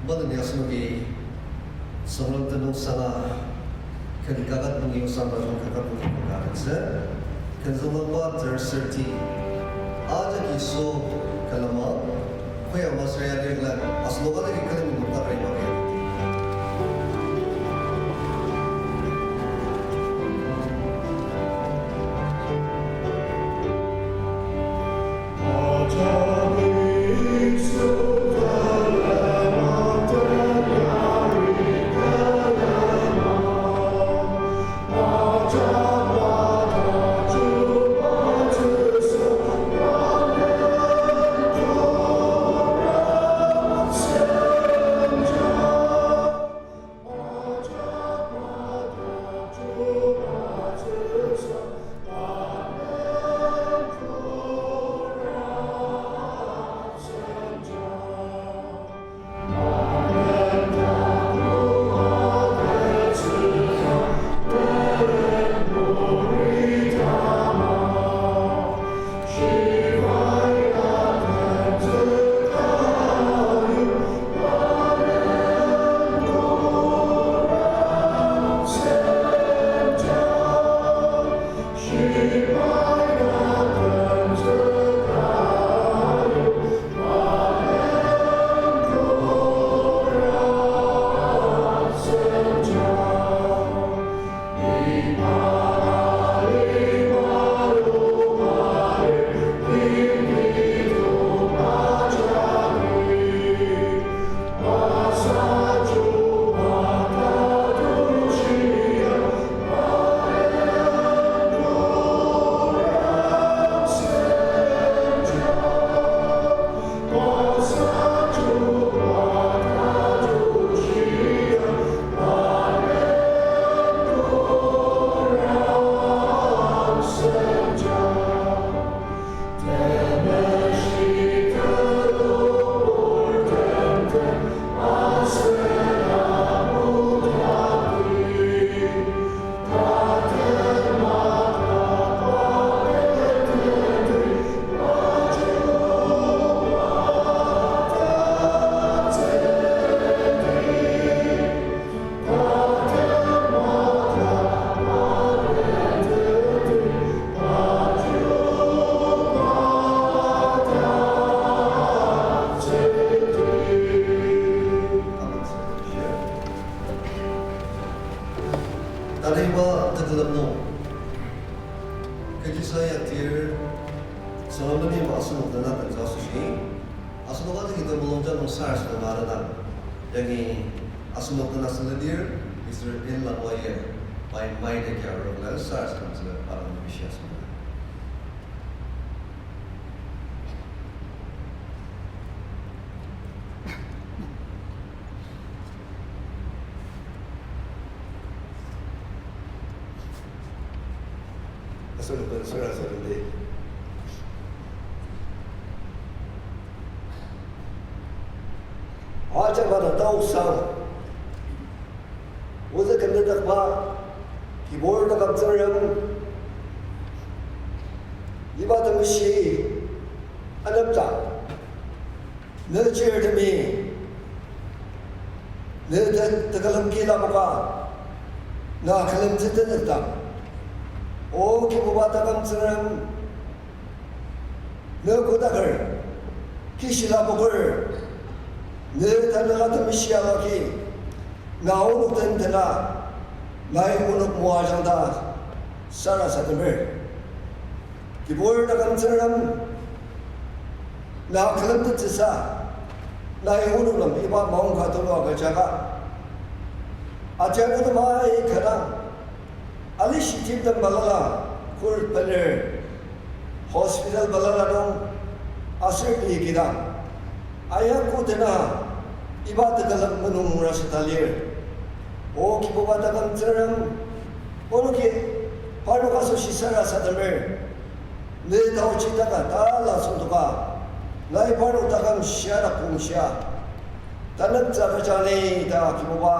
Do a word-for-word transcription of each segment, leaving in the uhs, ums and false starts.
Malen ya asenoki Tsüngrem tenüngsanga ken kaket nungi osang tajung kaket nungi ken kaket sü, ken züngmangba ter serti ajaki so kalema, koya masra ya lir la, asenok ajaki külemi nokta rai bagi. Tanü iba tekülem nung, kechisa ya tir, Tsüngremi asenok dena tensa asoshi, asenok ajaki temulung ja nung sarasadema adena, yangi asenok dena süledir, Mister Inlan Waye, pai mai de kya rokla sarasademtsü parang bishi asenok. Asenok den sarasademdi. Ajak bata taoksang. Ozü kümdakba, kibur taküm Tsüngrem, iba temeshi anepta, ne chirtemi, ne te-, tekülem ki lapoka, na külemtsü tenükdang. O Kibuba taküm Tsüngrem, ne kodaker, kishila poker, ne tanela temeshi alaki, na onok den tena, nai onok moajang ta sarasademer. Kibur taküm Tsüngrem, na külemtettsüsa, nai onok nem iba maongka tulu agüjaka. Ajianutem aika dang, alishi timtem balala, kur bener, hospital balala nung, aser pei kidang, aya kotena, iba tekülem menung rashita lir. O Kibuba taküm Tsüngrem, onoki parnok asoshi sarasademer, ne taochi taka tala süngdoka, nai parnok taküm shiadak pungshia, taneptsü agüjang ni ta Kibuba,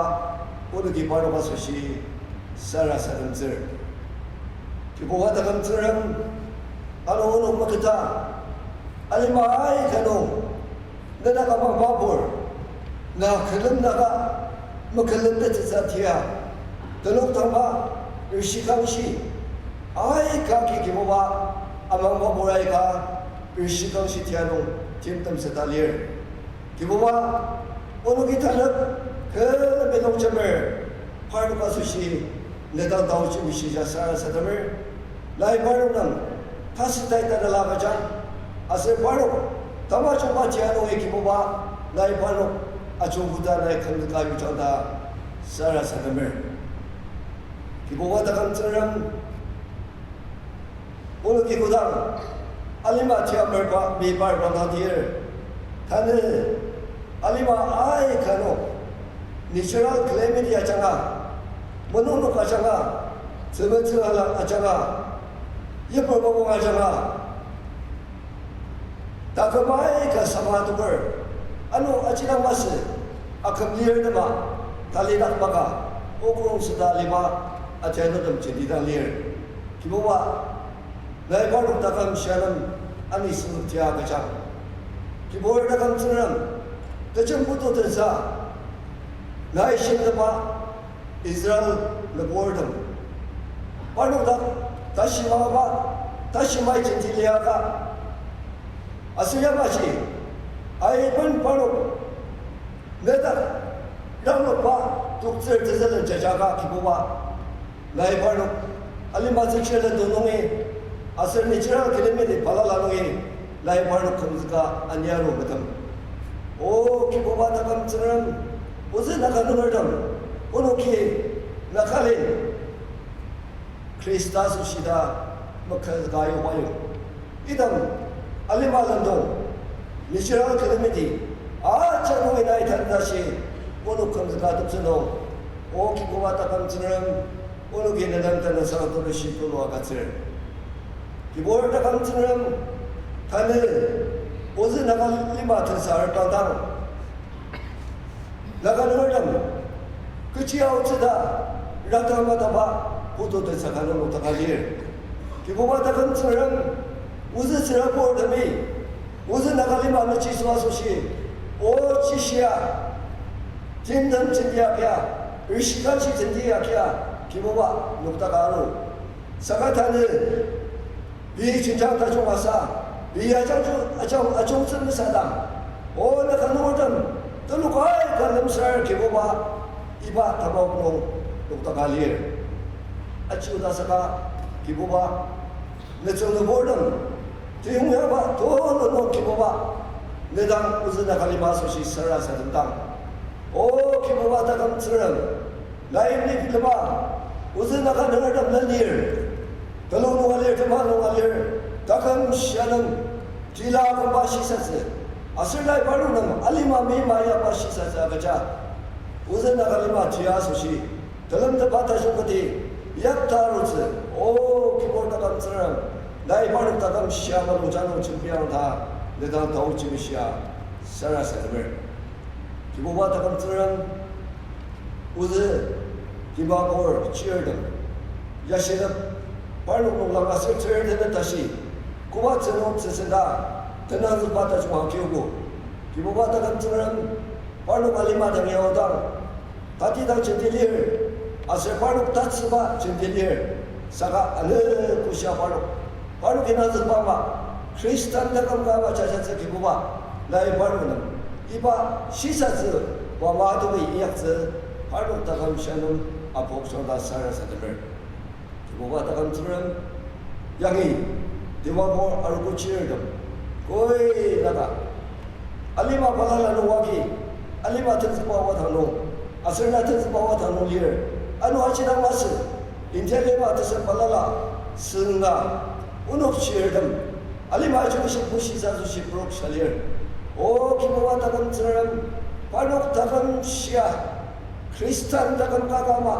onoki parnok asoshi sarasademtsür. Kibuba taküm Tsüngrem, ano onok maketa, alima aika nung, ne dak ama mapur, Na külem naka, mekülem tettsüsa tia, tenok tangba, rishi kangshi, aika ki Kibuba, amangba buraika, rishi kangshi tia nung, timtem seta lir. Kibuba, onoki tanep, külem ilongjemer, parnok asoshi, ne dang taochi mishija sarasademer. Nai parnok nem, tasütai tanela agüjang, aser parnok, tamajungba tia nungi Kibuba, nai parnok, ajungkoda nai kümzüka yujang ta, sarasademer. Kibuba taküm Tsüngrem, onoki kodang, alima tia merba, mebar bangdang dir. Tanü, alima aika nung, natural calamity ajanga, menungnok ajanga, tzümetsüla ajanga, yipur mopung ajanga, taküm aika sanga toker, ano aji dang masü, aküm lir tema, talidak maka, okrong süta lima, atianutem jenti dang lir. Kibuba, nai parnok taküm shia nem ani sünük tia agüjang. Kibur taküm Tsüngrem, tejen putu tensa, nai shimtema Israel nüburtem. Parnok dak, tashi mangaba, tashi mai jenti liaka. Aser yamaji, aiben parnok, nedak, ranglokba, toktsür tezülen jajaka Kibuba. Nai parnok, alima tsükshirlen to nungi, aser natural calamity balala nungi, nai parnok kümzüka aniaru metem. O Kibuba taküm Tsüngrem, ozü Naga nungertem, onoki, Nagaland, Khrista asoshi ta meküzüka yokba yong. Item alima lendong, natural calamity, ajak nungi nai tanü tashi, onok kümzüka tepsü nung, O Kibuba taküm Tsüngrem, onoki ne nem tenüngsang tulushi tulu agütsür. Kibur taküm Tsüngrem, tanü, ozü Naga lima tensa reprangdang, Naga nungertem, kechi aotsü ta, rata mataba, putu tetsü ka nung nokdaka lir. Kibuba taküm Tsüngrem, ozü tsüraburtemi, ozü Naga lima mechi süa asoshi, o chishia, timtem jenti akia, rishikanshi jenti akia, Kibuba nokdaka aru. Saka tanü, pei jenjang tajung asa, pei ajangju-, ajang-, ajungtsü mesadang, o Naga nungertem, telok aika lemsar Kibuba, iba tamak nung nokdaka lir. Achiuda saka Kibuba, netsüng nüburtem, teyongyaba tulu nung Kibuba, nedang ozü Naga lima asoshi sarasademdang, O Kibuba taküm Tsüngrem, nai ni bilema, ozü Naga nungertem lenir, telung nunga lir, tema nunga lir, taküm shia nem, tila kümba shisatsü, aser nai parnok nem alima mima yaba shisatsü agüja, ozü Naga lima tia asoshi, telemtetba tajung kati, yakta arutsü, O Kibur taküm Tsüngrem, nai parnok taküm shia malungja nung jembiang ta, nedang taochi meshia, sarasademer. Kibuba taküm Tsüngrem, ozü Dimapur chirtem, yashinep, parnok noklang aser tsür tenet tashi, koba tsünung tsüsenda, tenangzükba tajung agiogo. Kibuba taküm Tsüngrem, parnok alima dang yaodang, tatidang jenti lir, aser parnok tatsüba jenti lir, saka ano koshia parnok, parnok inangzükba ama, Khristan taküm ka ama jajatsü Kibuba, nai parnok nem, iba shisatsü, mama tumi inyaktsü, parnok taküm shia nem apok shangta sarasademer. Kibuba taküm Tsüngrem, yangi, Dimapur arogo chirtem, koi naka, alima balala nung wagi, alima tenzükba wadang nung, aser na tenzükba wadang nung lir, ano aji dang masü, India lima tesem balala, sünga, onok chirtem, alima education bushisa asoshi prok shalir. O Kibuba taküm Tsüngrem, parnok taküm shia, Khristan taküm ka ama,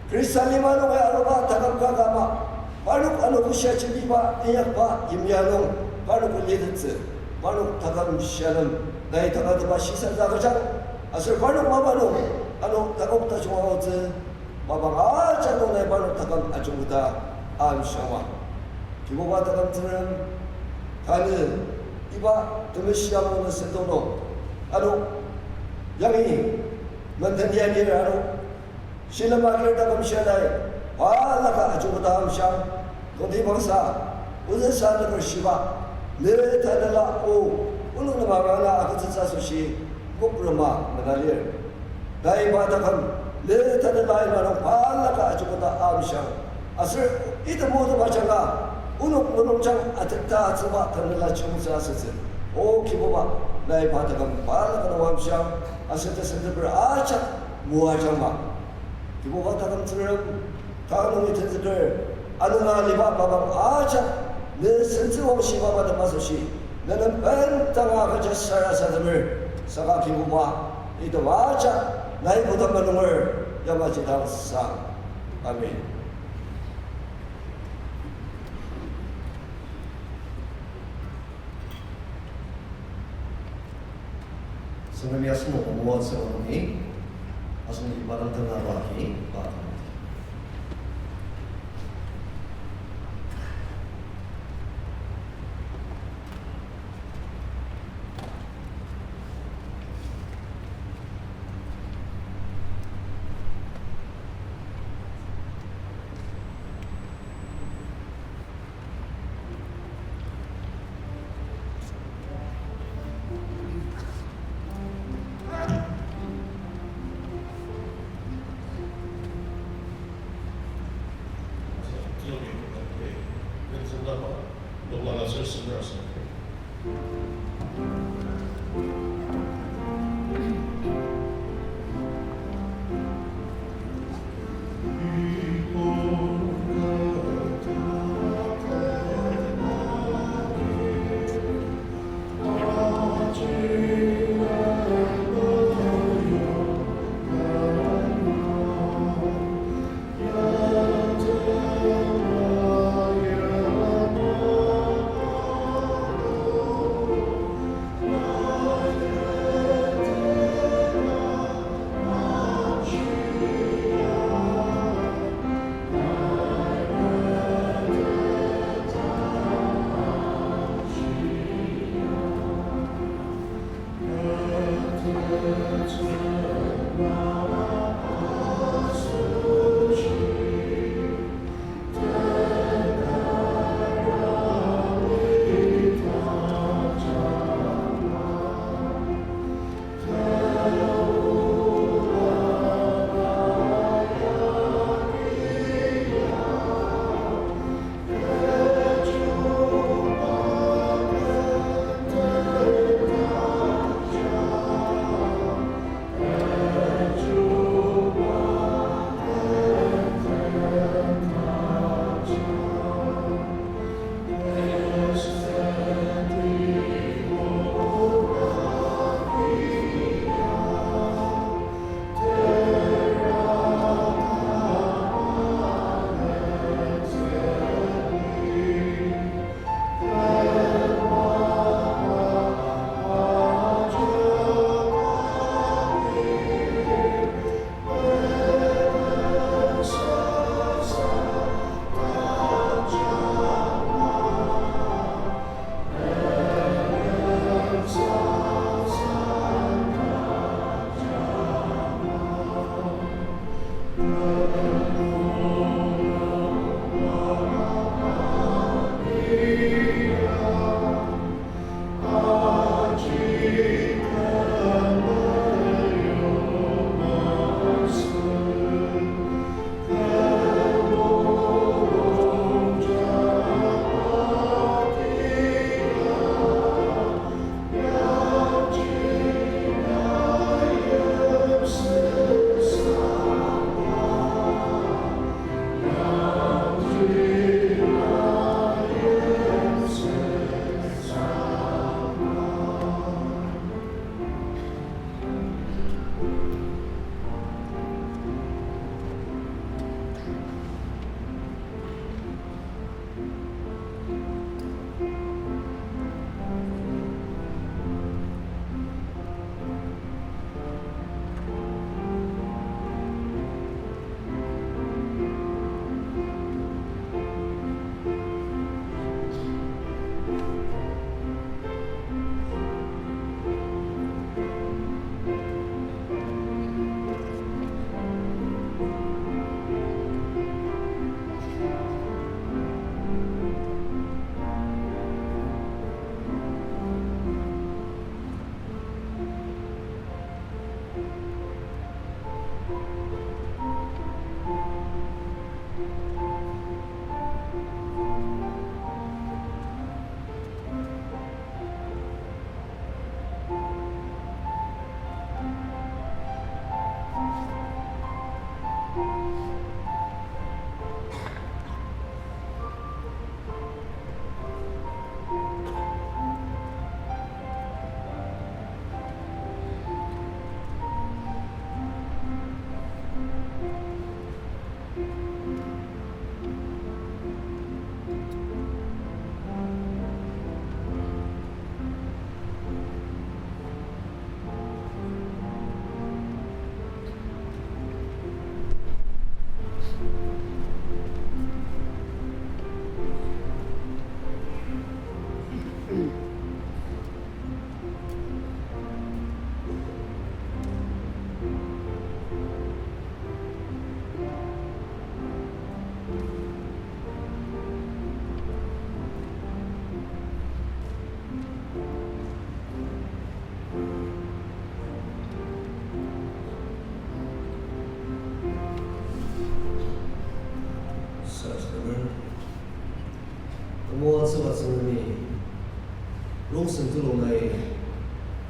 Khristan lima nungi aruba taküm ka ama, parnok ano koshia jembiba, inyakba, yimya nung, parnok litettsü, parnok taküm shia nem, nai tangatetba shisatsü agüjang, aser parnok mapa nung, ano takok tajung aotsü, mapang ajak nung nai parnok taküm ajungketa amshiangma. Kibuba taküm Tsüngrem, tanü, iba temeshi amunü sentong nung, ano, Yangi, menden yanir ano, shilem agir taküm shiadai, balaka ajungketa amshang, tongtibangsa, ozüsa nüker shiba, ne tanela o, ulung nema rana agütsütsü asoshi, kokrema menalir. Nai pa taküm, ne tanela imanung balaka ajungketa amshang, aser item o tema janga, onok mulungjang atekta atsüba tanela chiyungtsü asütsü. O Kibuba, nai pa taküm balaka nung amshang, aser tesenteper ajak moajangma. Kibuba taküm Tsüngrem, tanü nungi tenzüker, anunga liba mapang ajak, ne sentsü wangshi mapa tem asoshi, ne nem bendanga agüja sarasademer, saka Kibuba, item ajak, nai kodang manunger, yamaji dang sang. Amen. Tsüngremi asenok moatsü nungi, asenok iba dang tenzüka agi, pa.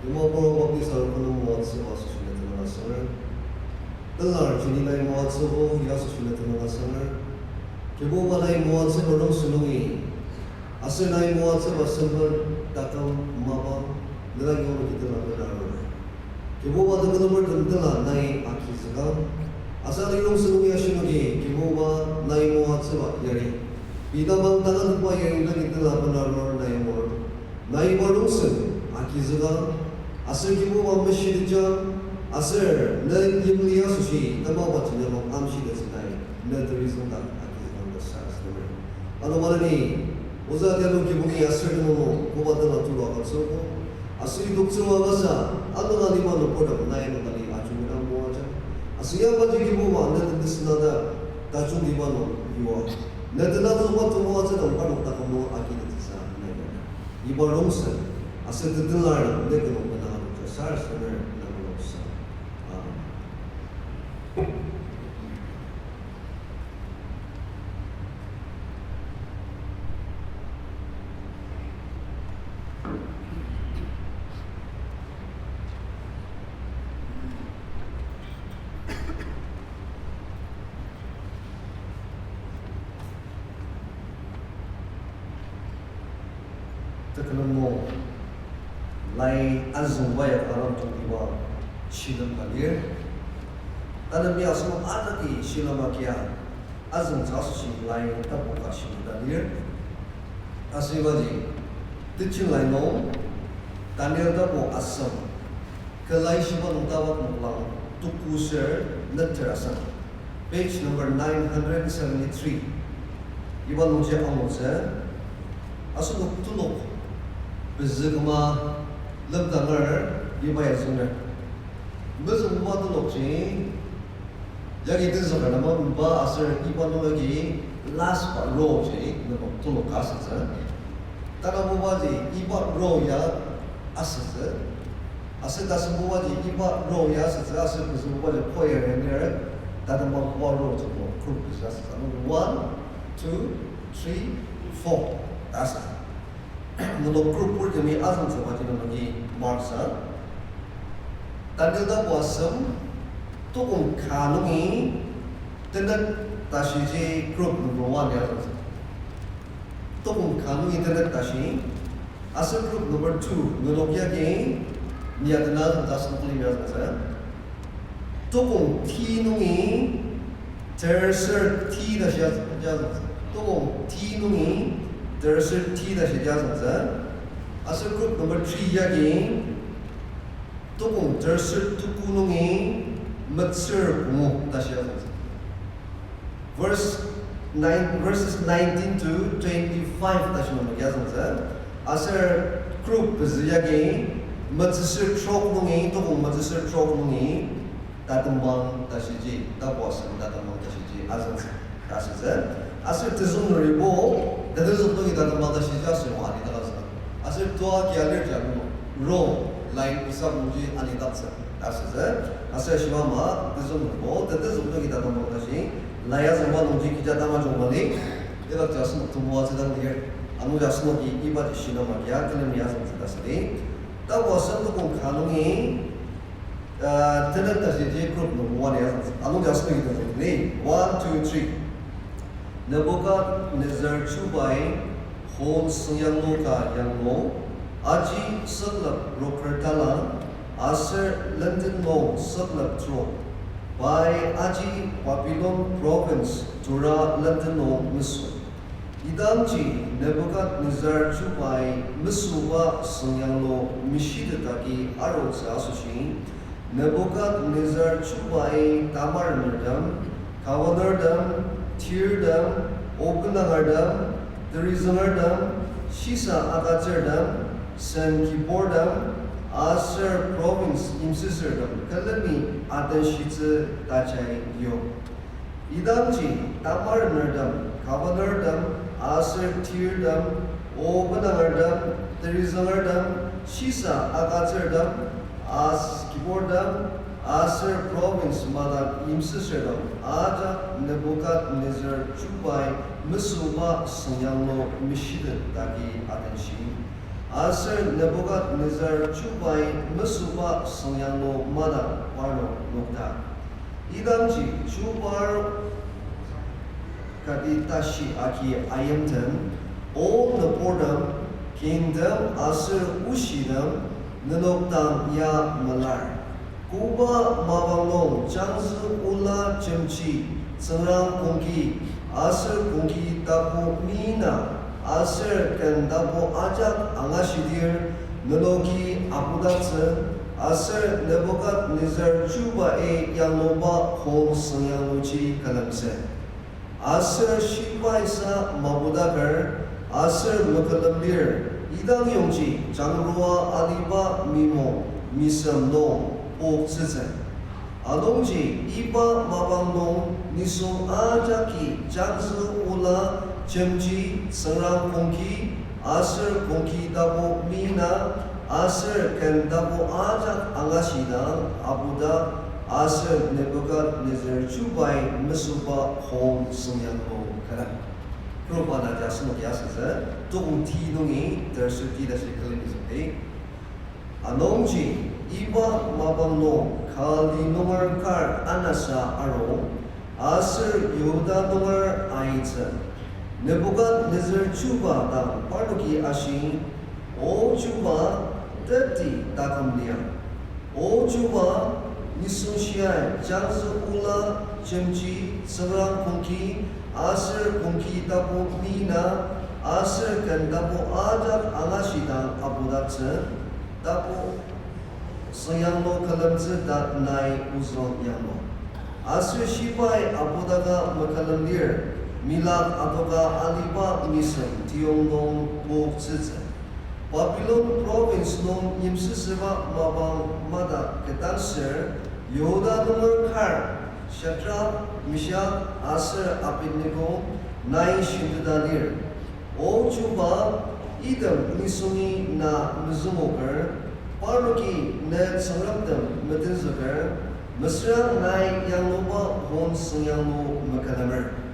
Dimapur Baptist Arung Künung Moatsüba asoshi ne tenüng asanger. Telar jini nai moatsübo ya asoshi ne tenüng asanger. Kibuba nai moatsüba rongsen nungi, aser nai moatsüba semper taküm mapa, ne dangi onoki tenla bena arur. Kibuba tekülem-, temtela nai agizükang. Aser nai rongsen nungi ashinoki, Kibuba nai moatsüba yari. Pei tamang tangatetba yari nai tenla bena arur nai angur. Nai iba rongsen agizüka, aser Kibuba meshitejang, aser ne yimli asoshi temaba jenjang nung amshitettsü nai, ne terizüngdak agizükang ta sarasademer. Ano maneni, oza tenu kibongi aser tenu nung koba tela tulu agütsüogo. Aser idoktsüogo agasa, ano naliba nokpurtem nai nung tali ajungketang moaja. Aser yamaji Kibuba ne tentesüna ta, tajungtiba nung yua. Ne tenazüba temoatsü nung parnok taküm nung agitettsüsa nai. Iba rongsen, aser tetelar ne kü nung bena nung ja sarasademer ne muloksa. Amen. Tekülem nung, lai azüngba ya kanga tongtiba shilem ka lir. Tanü mi asenok ajaki shilem agia azüngtsü asoshi lai tapu ka shilem ka lir. Aser ibaji, teaching lai nung, Daniel tapu asem, kü laishiba nung tapak noklang, tuku ser, neter asem. Page number nine hundred seventy-three. Iba nungji angutsü, asenok telok pezü küma lemdanger iba ya zünger. Mezüngbuba telokji, yagi tenzüker nem maba aser iba nung yagi last ba row ji nenok telok ka asütsü. Tanabubaji iba row ya asütsü. Aser tasembubaji iba row ya asütsü, aser pezübubaji choir ya lir, tatembangbuba row ji nenok group pezü asütsü. Ano one, two, three, four ta asütsü. Nenok group purtemi azüngtsübaji nenoki mark sa. Daniel tapu asem, tokong ka nungi tenet tashiji group number one ya azüngtsü. Tokong ka nungi tenet tashi, aser group number two, nenok yagi, ni atena azüngtsü, asenok lima azüngtsü. Tokong ti nungi terser ti tashi azüngtsü. Tokong ti nungi terser ti tashi azüngtsü. Aser group number three yagi, tokong terser tuku nungi metsür pungu tashi azüngtsü. Verse nine, verses nineteen to twenty-five tashi nenoki azüngtsü. Aser group pezü yagi, metsür trok nungi, tokong metsür trok nungi, tatembang tashiji, tapu asem tatembang tashiji azüngtsü ta asütsü. Aser tezüng nuribo, tetezük nungi tatembang tashiji aser wa ani ta asütsü. Aser tua kia lir ja nung, row, line, isab nungji anidaktsü ta asütsü. Aser shiba ama, tezüng nuribo, tetezük nungi tatembang tashi, lai azüngba nungji kecha tamajung mali, idakji asenok temoatsüdang lir. Anungji asenoki ibaji shilem agia külemi azüngtsü ta asüdi. Tapu asem tokong ka nungi, uh, tenet tashiji group number one ya azüngtsü. Anungji asenoki tenzükdi. One, two, three. Nebuchadnezzar chubai hon süngyanglu ka yanglu, aji sükla roker tala, aser lenden nung sükla trok, pai aji Babylon province Dura lenden nung mesü. Idangji Nebuchadnezzar chubai mesüba süngyanglu meshitetdaki arutsü asoshi, Nebuchadnezzar chubai tamarenertem, governortem, tirtem, obenangertem, terizüngertem, shisa agütsürtem, sen kiburtem, aser province yimsüsürtem külemi atenshitsü tajai yok. Idangji tamarenertem, governortem, aser tirtem, obenangertem, terizüngertem, shisa agütsürtem, as- kiburtem, aser province madak yimsüsürtem ajak Nebuchadnezzar chubai mesüba süngyanglu meshitetdaki atenshi. Aser Nebukadnezar chubai mesüba süngyanglu madang parnok nokdak. Idangji chubar kati tashi agi ayimtem, O nübortem, kingtem aser oshitem, nenok dang ya melar. Koba mapang nung jangzü ola jemji, tsüngrang kongki, aser kongki tapu mina, aser ken tapu ajak angashidir, nenoki apudaktsü, aser Nebukadnezar chubai yangluba hon süngyangluji külemtsü. Aser shibaisa mapudaker, aser mekülemdir, idang yongji jangrua aliba mimong misem nung poktsütsü. Anungji iba mapang nung nisung ajaki jangzü ola jemji, tsüngrang kongki, aser kongki tapu mina, aser ken tapu ajak angashidang apudak, aser Nebukadnezar chubai mesüba hon süngyanglu külen. Kürokba na ja asenok ya asütsü, tokong ti nungi tersür ti tashi külen isüti. Anungji iba mapang nung Kaldi nunger kar anasa arung, aser Yihuda nunger aitsü, Nebukadnezar chuba dang parnoki ashi, O chuba, teti taküm liang. O chuba, nisung shiai jangzü ola jemji, tsüngrang kongki, aser kongki tapu mina, aser ken tapu ajak angashidang apudaktsü, tapu süngyanglu külemtsü ta nai ozüng yanglu. Aser shibai apudaka mekülemdir, Milak adoka aliba misem tiyong nung poktsütsü. Babilon province nung yimsüsüba mapang madak ketdanger, Yihuda nunger kar, Shadrak, Meshak, aser Abednego, nai shimteta lir. O chuba, item nisungi na mezüngoker, parnoki ne tsüngremtem metenzüker, mesüra nai yangluba hon süngyanglu mekülemer.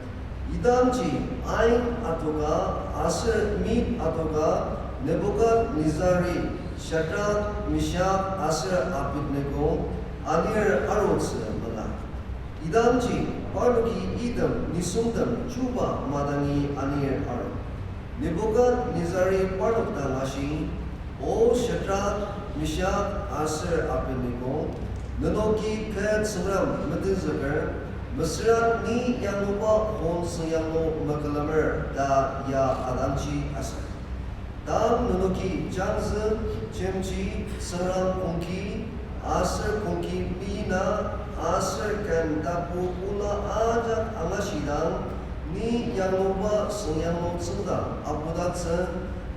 Idangji ain adoka aser mit adoka Nebukadnezari Shadrak, Meshak aser Abednego anir arutsü mela. Idangji parnoki item nisungtem chuba madangi anir aru. Nebukadnezari parnok dang ashi, O Shadrak, Meshak aser Abednego, nenoki kü tsüngrem metenzüker, mesüra ni yangluba hon süngyanglu mekülemer ta ya atangji asa. Tang nenoki jangzü, jemji, tsüngrem kongki, aser kongki mina, aser ken tapu ola ajak angashidang, ni yangluba süngyanglu tsüngda apudaktsü,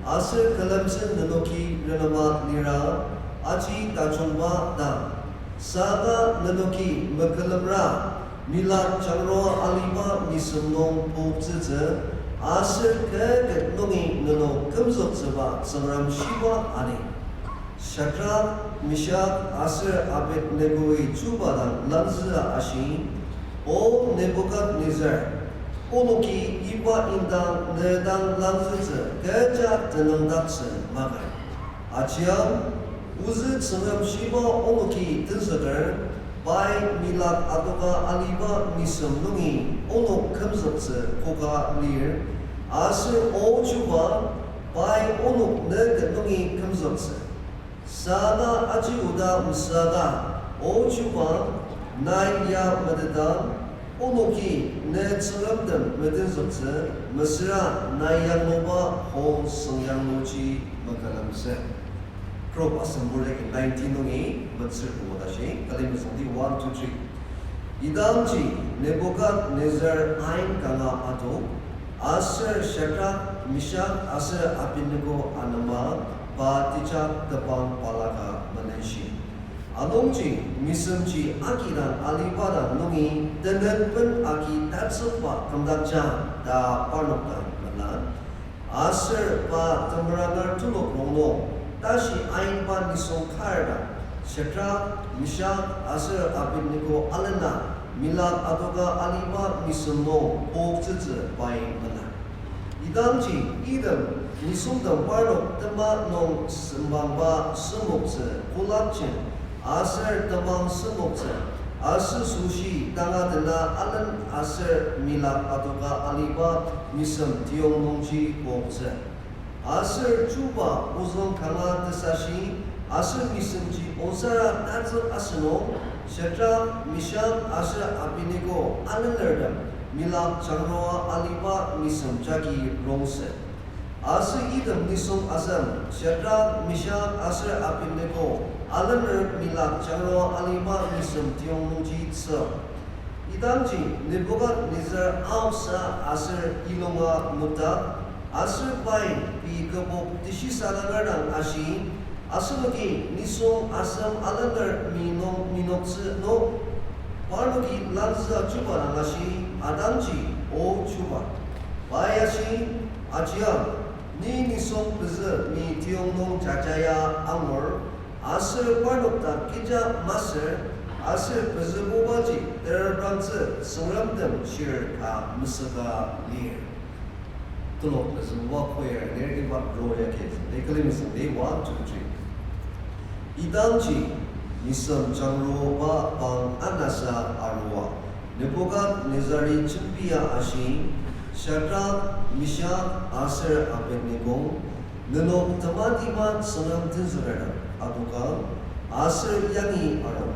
aser külemtsü nenoki renema lira, aji tajungba dang. Saka nenoki mekülemra, Milak jangrua aliba misem nung poktsütsü, aser kü ket nungi nenok kümzüktsüba tsüngrem shiba ani. Shadrak, Meshak aser Abednego-i chuba dang langzüa ashi, O Nebukadnezar, onoki iba indang ne dang langzütsü kecha tenüngdaktsü maka. Ajiang, ozü tsüngrem shiba onoki tenzüker, pai Milak adoka aliba misem nungi onok kümzüktsü koka lir, aser O chuba, pai onok ne ket nungi kümzüktsü. Saka aji oda mesüaka, O chuba, nai ya meteta, onoki ne tsüngremtem metenzüktsü, mesüra nai yangluba hon süngyangluji mekülemtsü. Kürok asembur yagi nineteen nungi metsür pungu tashi, kali mesangdi one, two, three. Idangji Nebukadnezar ain kanga adok, aser Shadrak, Meshak aser Abednego anema pa tejak tebang balaka melenshi. Anungji misemji akidang aliba dang nungi tenetben agi tatsükba kümdakja ta parnok dang mela. Aser pa temeranger telok rongnung tashi ainba nisung kar dang, Shadrak, Meshak aser Abednego alena Milak adoka aliba misem nung poktsütsü pai mena. Idangji item Nisungtem parnok tema nung sembangba sümoktsü, kolakjen, aser temang sümoktsü, aser süshi tangatena alen aser milak adoka aliba misem tiyong nungji koktsü. Aser chuba ozüng kanga tesashi, aser misemji onsara tatsük asünung, Shadrak, Mishak aser Abednego alenertem milak jangrua aliba misem jagi rongset. Aser item nisung asem, Shadrak, Mishak aser Abednego alener milak jangrua aliba misem tiyong nungji tsü. Idangji Nebukadnezar aosa aser ilunga nokdak, aser pai pei kübok teshisadang dang ashi, asenoki nisung asem alener mi nung minoktsü no, parnoki langzü chuba dang ashi, idangji o chuba. Pai ashi, Ajia, ni nisung pezü mi tiyong nung jaja ya angur, aser parnok dak kecha masür, aser pezübubaji tereprangtsü Tsüngremtem shir ka mesüka lir. Telok pezübuba choir lir iba ro ya ke, they claim something, one, two, three. Idangji nisem jangruba pang anasa arua, Nebukadnezari jembia ashi, Shadrak, Mishak aser Abednego, nenok temadima Tsüngrem tenzüker dang adokang, aser yangi arung.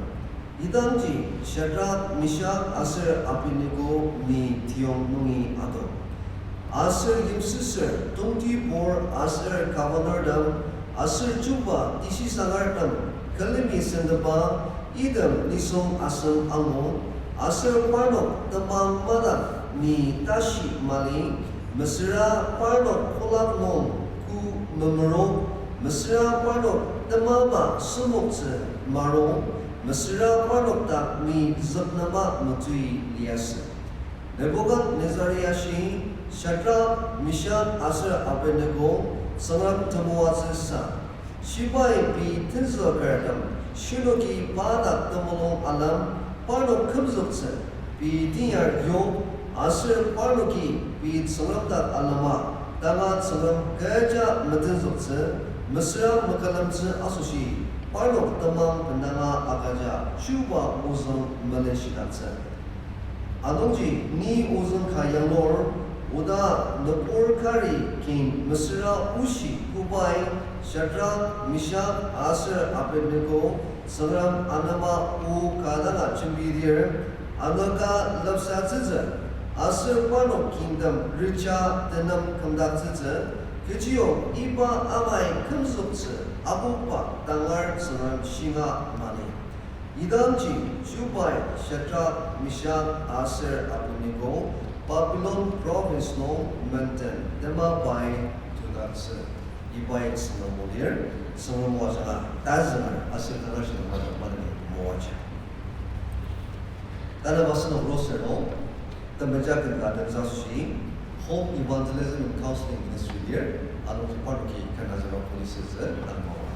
Idangji Shadrak, Mishak aser Abednego ni tiyong nungi adok. Aser yimsüsür tongtibur aser governor tem, aser chuba teshisangertem külemi sentepa, item nisung asem angu, aser parnok temang madak ni tashi mali, mesüra parnok kolak nung ku memerok, mesüra parnok temaba sümoktsü marong, mesüra parnok dak ni züknaba metui liasü. Nebukadnezari ashi, Shadrak, Mishak aser Abednego, Tsüngrem temoatsü sa, shibai pei tenzükertem shinoki pa dak temulung alem, parnok kümzüktsü, pei teyar yok, aser parnoki pei Tsüngrem dak alema, tanga Tsüngrem kecha metenzüktsü, mesüra mekülemtsü asoshi, parnok temang bendanga agüja chuba ozüng melishidaktsü. Anungji ni ozüng ka yanglur, oda nübur kari kin mesüra oshi kobai, Shadrak, Mishak aser Abednego, Tsüngrem anema o ka danga jembidir, anoka lepsatsütsü, aser parnok kintem rija tenem kümdaktsütsü, kechiyong iba amai kümzüktsü akokba tangar Tsüngrem shinga mali. Idangji chubai Shadrak, Mishak aser Abednego Babylon province nung menden tema pai tutatsü. Ibai Tsüngrem o lir, Tsüngrem o ajanga tazünger aser tangar shilem ajak maneni moaja. Tanü asenok roster nung, temeja ken ka temsa asoshi, Hope Evangelism and Counseling Ministry lir, anungji parnoki ken ajanga police zü, tanü moaja.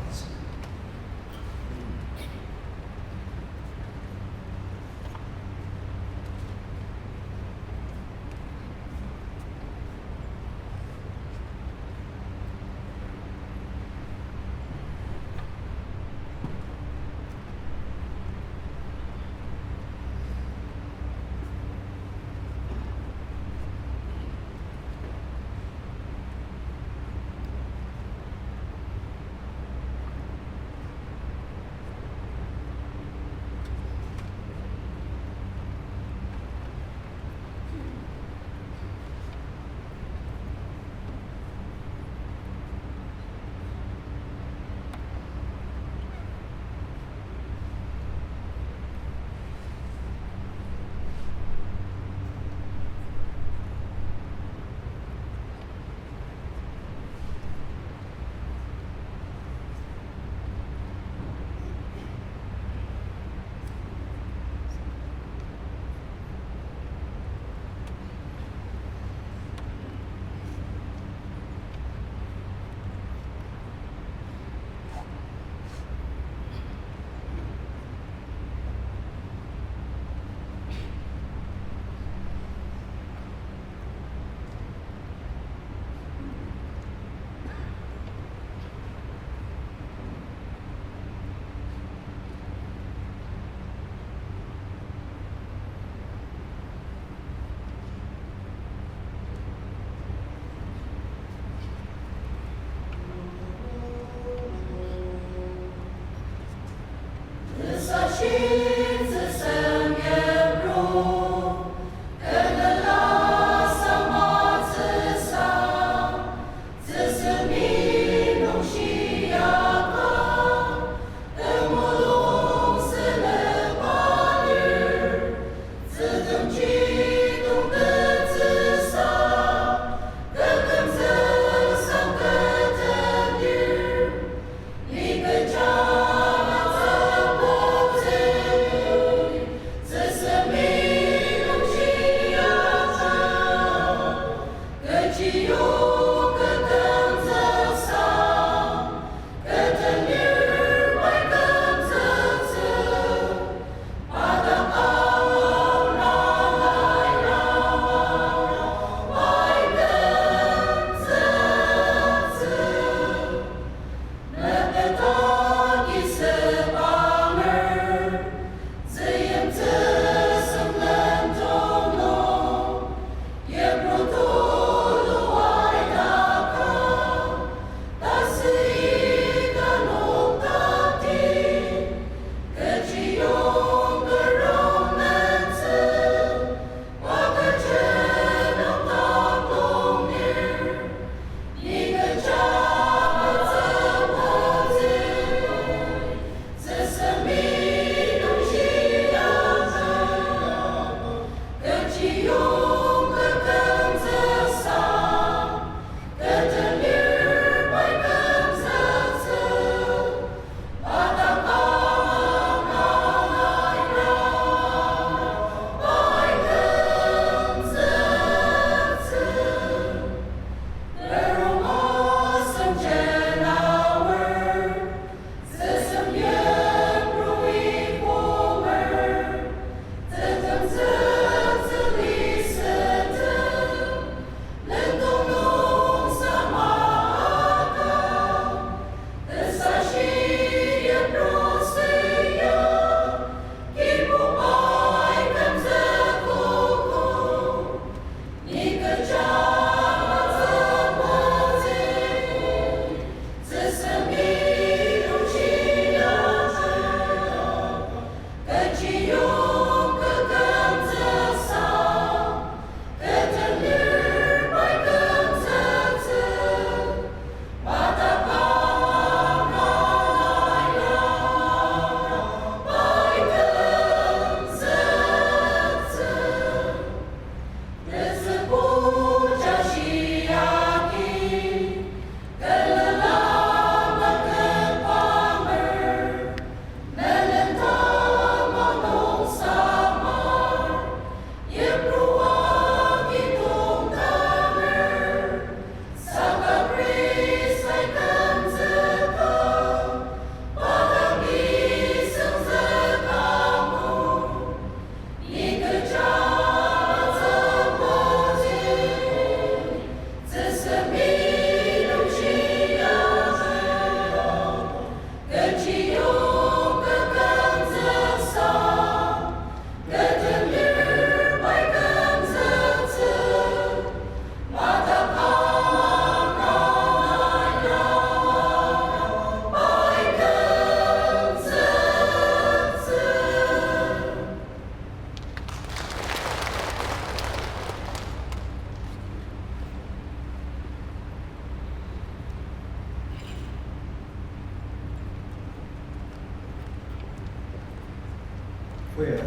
Choir,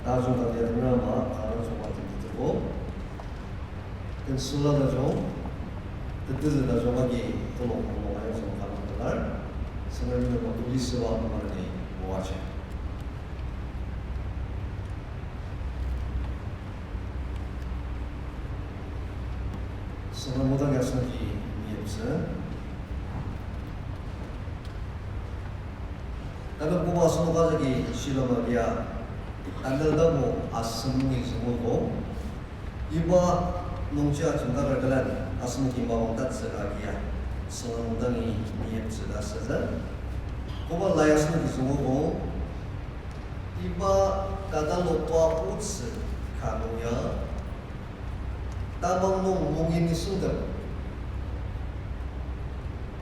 tajung dang ya tenrama, kanga chungwa tentetsübo. Ken süla tajung, tetezü tajung agi, tulu kong nung ayongzüng kanga pelar. Süngermi nung tuli süba kanga ni moaji. Sünga modang ya asenok ki meyiptsü. Tanü koba asenok ajaki shilem agia, Daniel tapu asem nungi züngogo. Iba nungji ajemdaker külen asenok ki mapang tatsüka agia, sünga modangi meyiptsü ta sütsü. Koba lai asenok ki züngogo, iba tatalokba otsü ka nung ya, tamang nung mongi nisungtem,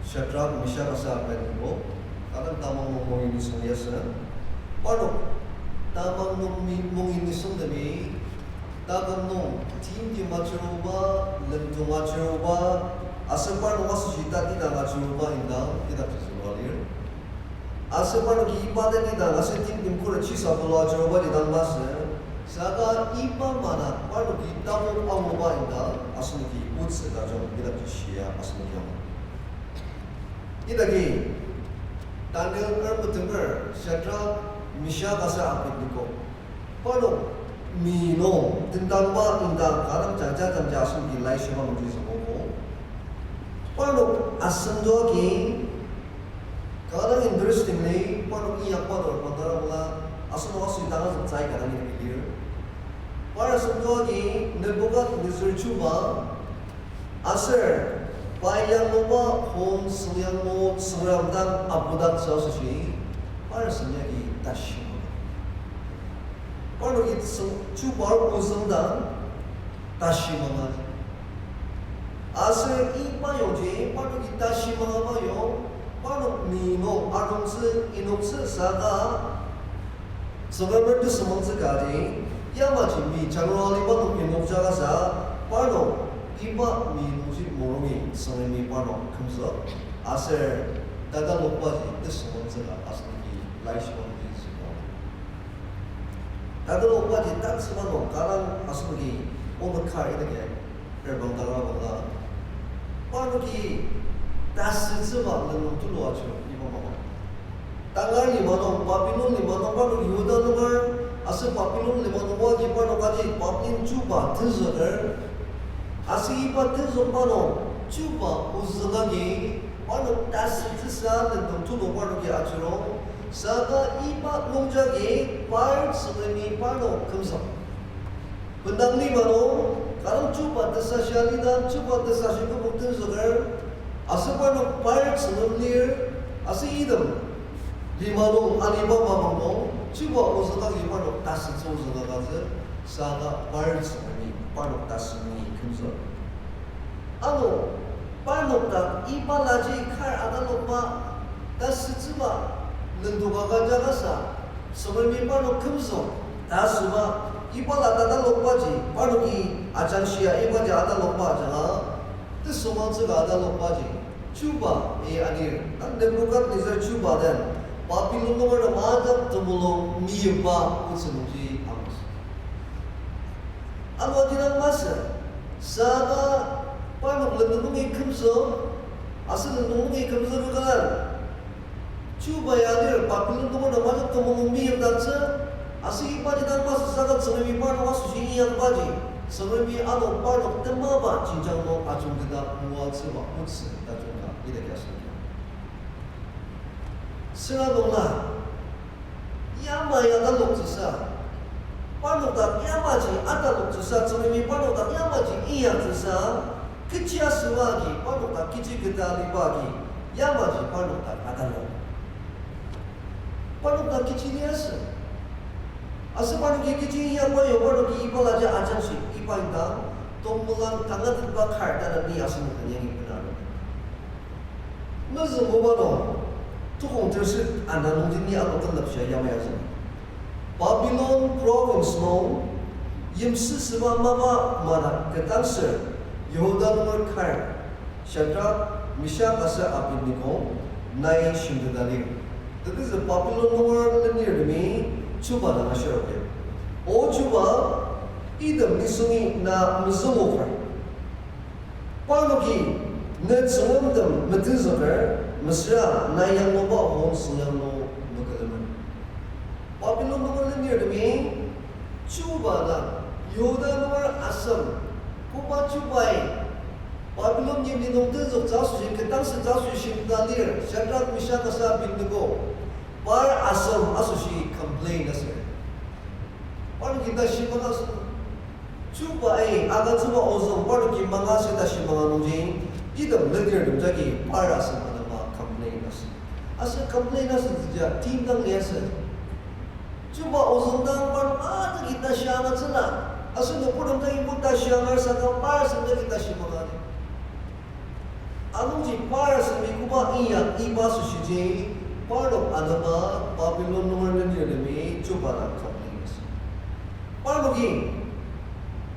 Shadrach, Meshach aser Abednego, kanga tamang nung mongi nisung liasü. Parnok tamang nung mi-, mongi nisungtemi, taküm nung timtem achiruba, lendong achiruba, aser parnok asoshi tatidang achiruba indang idakji zülua lir. Aser parnoki iba tatidang aser timtem khuret shisa pela achiruba lidang masü, saka iba mana parnoki tapu anguba indang asenoki otsü tajung idakji shia asenoki angu. Idaki Daniel er metemer Shadrach, Meshach aser Abednego, parnok mi nung tendangba indang kanga jangja jangja asenoki laishiba nungji züngogo. Parnok asendoki, kanga interestingly, parnok inyakba tor pandarabula, asenok asoshi tanga züngtsü kanga ni bilir. Par asendoki Nebuchadnezzar chuba, aser pa yangluba hon süng yanglu süngram dang apudaktsü asoshi, par asen yagi tashi manga. Parnoki tsüng chuba ozüng dang tashi manga. Aser iba yongji parnoki tashi mangaba yong, parnok mi nung arungtsü inoktsü saka, Tsüngremer tesümangtsü kaji, yamaji mi jangraliba nung inokjaka sa, parnok iba mi nungji morongi Tsüngremi parnok kümzük, aser tatalokbaji tesümangtsüka asenoki laishiba nungji züngdang. Tatalokbaji tatsüba nung kanga asenoki onük kar idaki erbang danga bangla, parnoki tasütsüba lendong tulu aji iba mapa. Tangar lima nung, Babilon lima nung parnok Yihuda nunger, aser Babilon lima nung oaji parnok aji Babilon chuba tenzüker, aser iba tenzükba nung chuba ozüng agi parnok tasütsüsa lendong tulu parnoki ajurung, saka iba nungjagi par Tsüngremi parnok kümzük. Bendang lima nung, kanga chuba tesashi alidang, chuba tesashi kübok tenzüker, aser parnok par Tsüngrem lir, aser item lima nung aliba mapang nung, chuba ozüng agi parnok tasütsü ozüng agütsü, saka par Tsüngremi parnok tasü nungi kümzük. Ano, parnok dak iba laji kar atalokba, tasütsüba, lendong agüjaka sa, Tsüngremi parnok kümzük ta asüba, iba la tatalokbaji, parnoki ajangshia ibaji atalokba ajanga, tesümangtsüka atalokbaji, chuba, e, adir, a, Nebuchadnezzar chuba den, Babilon nunger nem ajak temulung meyipba otsü nungji angur. Ano aji dang masü, saka parnok lendong nungi kümzük, aser lendong nungi kümzük rükalan, chuba ya lir Babilon nunger nem ajak temulung meyipdaktsü, aser ibaji dang masü saka Tsüngremi parnok asoshi inyakbaji, Tsüngremi ano parnok temaba jenjang nung ajungketa moatsüba otsü tajung ka idaki asenoki. Süra nungla, yamai ataloktsüsa, parnok dak yamaji ataloktsüsa, Tsüngremi parnok dak yamaji inyaktsüsa, kechi asüba agi, parnok dak kechi keta aliba agi, yamaji parnok dak atalok. Parnok dak kechi liasü. Aser parnoki kechi inyakba yong parnoki iba laji ajangshi iba indang, tongmulang tangatetba kar tanü ni asenok den yangi bena. Mezüngbuba nung, tukong terset ana nungji ni ano tenlapshia yamai azü. Babilon province nung, yimsüsüba mapa madak ketdangsür, Yihuda nunger kar, Shadrach, Meshach aser Abednego, nai shimteta lir. Tetezü Babilon nunger lenirtemi, Chuba dang ashir lir. O chuba, item nisungi na mezüngoker. Parnoki ne Tsüngremtem metenzüker, mesüra na yangluba hon süngyanglu mekülemer. Babilon nunger lenirtemi, chuba dang, Yihuda nunger asem, koba chubai, Babilon yimli nung tenzüktsü asoshi, ketdangsütsü asoshi shimta lir, Shadrak, Meshak aser Abednego, par asem asoshi complain asür. Parnoki tashi manga asü. Chubai agütsüba ozüng parnoki manga asü tashi manga nungji, item lenirtem jagi par asem anema complain asü. Aser complain asütsüja timdang liasü. Chuba ozüng dang parnok ajaki tashi agütsüla. Asenok purtem dangi bo tashi angar saka par asem jagi tashi manga di. Anungji par asemi koba inyak iba asoshiji, parnok anema Babilon nunger lenirtemi chuba dang complain asü. Parnoki,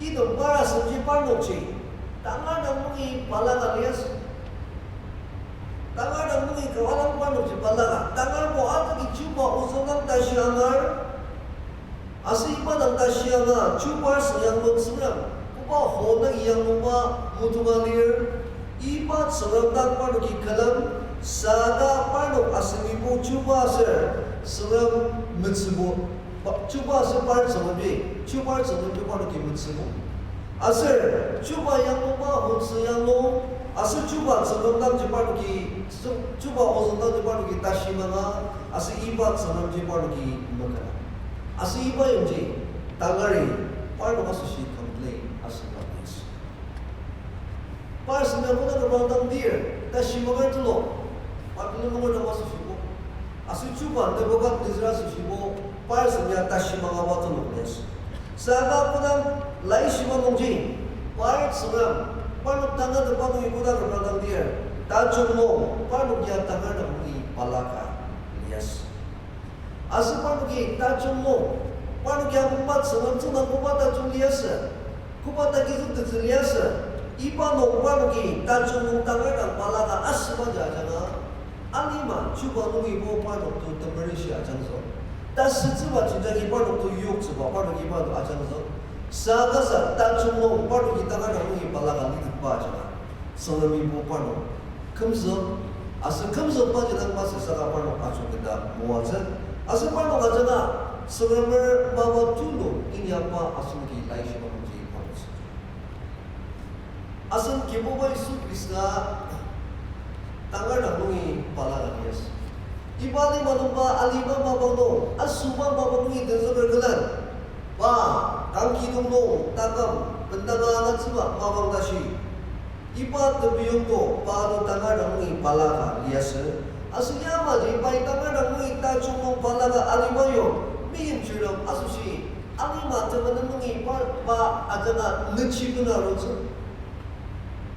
item par asemji parnokji, tangar dang nungi balaka liasü. Tangar dang nungi kawalang parnokji balaka, tangar bo ataki chuba ozüng dang tashi angar, aser iba dang tashi anga, chuba süngyanglu Tsüngrem, koba hon dang yangluba mutunga lir, iba Tsüngrem dang parnoki külem, saka parnok asemibo chuba aser Tsüngrem metsübo, pa-, chuba aser par Tsüngremji, chuba Tsüngremji parnoki metsübo. Aser chuba yangluba hon süngyanglu, aser chuba Tsüngrem dangji parnoki, chuba ozüng dangji parnoki tashi manga, aser iba Tsüngremji parnoki meküla. Aser iba yimji, tangari, parnok asoshi complain asü complain asü. Par asem ya koda kümang dang dir, tashi manga tulu, Babilon nunger dang asoshibo. Aser chuba Nebukadnezar asoshibo, par asem ya tashi mangaba tulu liasü. Saka kodang laishiba nungji, par Tsüngrem, parnok tangatetba nungi koda kümang dang dir, tajung nung, parnok ya tangar dang nungi balaka liasü. Aser parnoki tajung nung, parnoki amungba Tsüngrem tsüngdang koba tajung liasü, koba tagizüktettsü liasü, iba nung parnoki tajung nung tangar dang balaka asübaji ajanga, alima chuba nungibo parnok to temerishi ajangzük. Tasütsüba jenjagi parnok to yoktsüba parnoki iba to ajangzük. Saka sa tajung nung parnoki tangar dang nungi balaka litetba ajanga, Tsüngremibo parnok kümzük, aser kümzükbaji dang masü saka parnok ajungketa moatsü. Aser parnok ajanga, Tsüngremer mapa tulu inyakba asenoki laishiba nungji parnotsü. Asen Kibuba Yisu Khrista tangar dang nungi balaka liasü. Iba alima nungba alima mapang nung, asüba mapang nungi tenzüker külen, pa, kangkidong nung taküm bendanga agütsüba mapang tashi, iba tepiyongto pa to tangar dang nungi balaka liasü. Aser yamaji pai tangar dang nungi tajung nung balaka alima yong, meimchirtem asoshi, alima temenen nungi pa, pa ajanga nechi bena arutsü.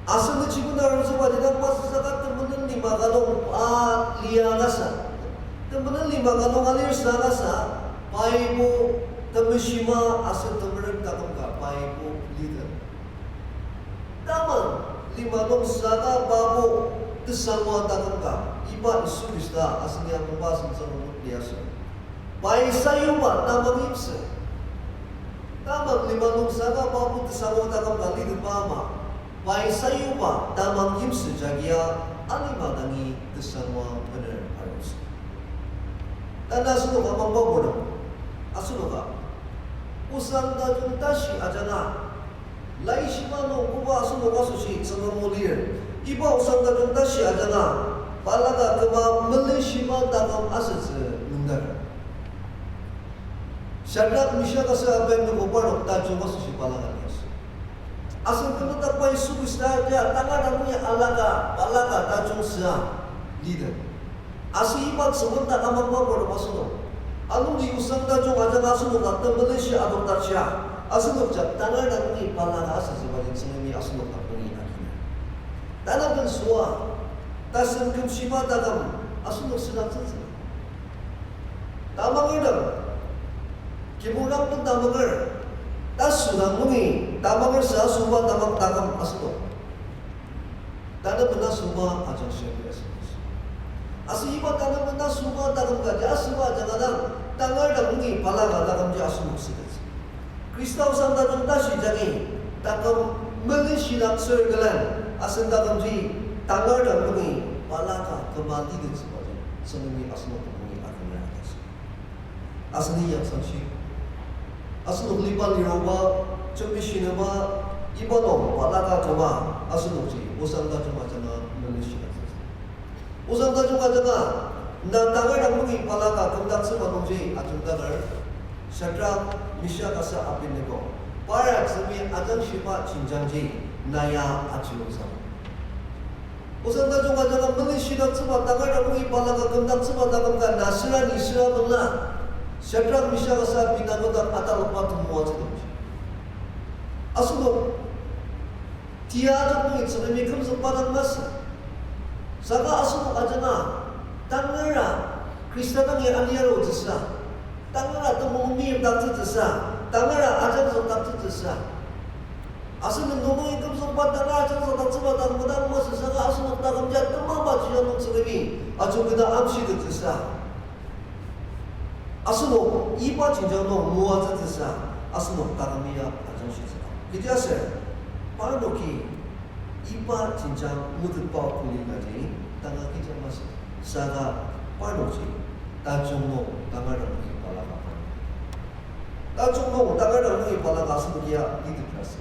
Aser nechi bena arutsübaji dang masü saka temenen lima ka nung pa lia kasa, temenen lima ka nung alir sa kasa, paibo temeshima aser temerem taküm ka paibo liter. Tamang lima nung saka pabo tesangwa taküm ka, iba Yisu Khrista asen ya mungba asen tsüngrem liasü. Pai sayuba tamang yimsü. Tamang lima nung saka pabo tesangwa taküm ka litetba ama, pai sayuba tamang yimsü jagia alima dangi tesangwa bener arutsü. Tanü asenoka mangba purtem, asenoka osang tajung tashi ajanga, laishiba nung koba asenok asoshi Tsüngrem o lir, iba osang tajung tashi ajanga, balaka küma melenshiba taküm asütsü nüngdaker. Shadrak, Meshak aser Abednego parnok tajung asoshi balaka liasü. Asen kümdakba Yisu Khrista ya tangar dang nungi alaka, balaka tajung süa liter. Aser iba Tsüngrem dak amangba purtem asenok, anungji osang tajung ajanga asenok dak temelenshi adokdaktsüa, asenok ja tangar dang nungi balaka asütsübaji Tsüngremi asenok dak nungi akiner. Tanaben süa, tasen kümshiba taküm asenok südaktsütsü. Tamangertem, kibong dang tamanger, tasü dang nungi tamanger sa asüba tamang taküm asenok. Tanü bena süba ajangshia lir asüba. Aser iba tanü bena süba taküm kaji asüba ajanga dang, tangar dang Tangarnungi balaka takümji asenok sütettsü. Khrista osang tajung tashi jagi taküm melenshidaktsür külen asen takümji tangar dang nungi balaka küma litettsübaji Tsüngremi asenok nungi akümya atasü. Aseni yaksangshi, asenok liba liroba, jembi shinaba, iba nung balaka küma asenokji osang tajung ajanga melenshidaktsü. Osang tajung ajanga, na tangar dang nungi balaka kümdaktsüba nungji ajungdakar, Shadrak, Mishak aser Abednego, para tsümi ajangshiba jenjangji na ya ajunsa. Osang tajung ajanga melenshidaktsüba tangar dang nungi balaka kümdaktsüba taküm ka na süra ni süra bangla, Shadrak, Mishak aser Abednego dang atalokba temoatsü nungji. Asenok tia ajak nungi Tsüngremi kümzükba dang masü. Saka asenok ajanga, tangara Khrista dangi ali arutsüsa, tangara temulung meimdaktsütsüsa, tangara ajangzükdaktsütsüsa, asenok nungi kümzükba tangara ajangzükdaktsüba dang medang masü, saka asenok takümji temaba jia nung Tsüngremi ajungketa amshitettsüsa, asenok iba jenjang nung moatsütsüsa, asenok taküm ya ajangshitsüla. Kechiaser, parnoki iba jenjang metetba kuli kaji tanga kecha masü. Saka parnokji tajung nung tangar dang nungi balaka parnok, tajung nung tangar dang nungi balaka asenok ya litettsüla sü,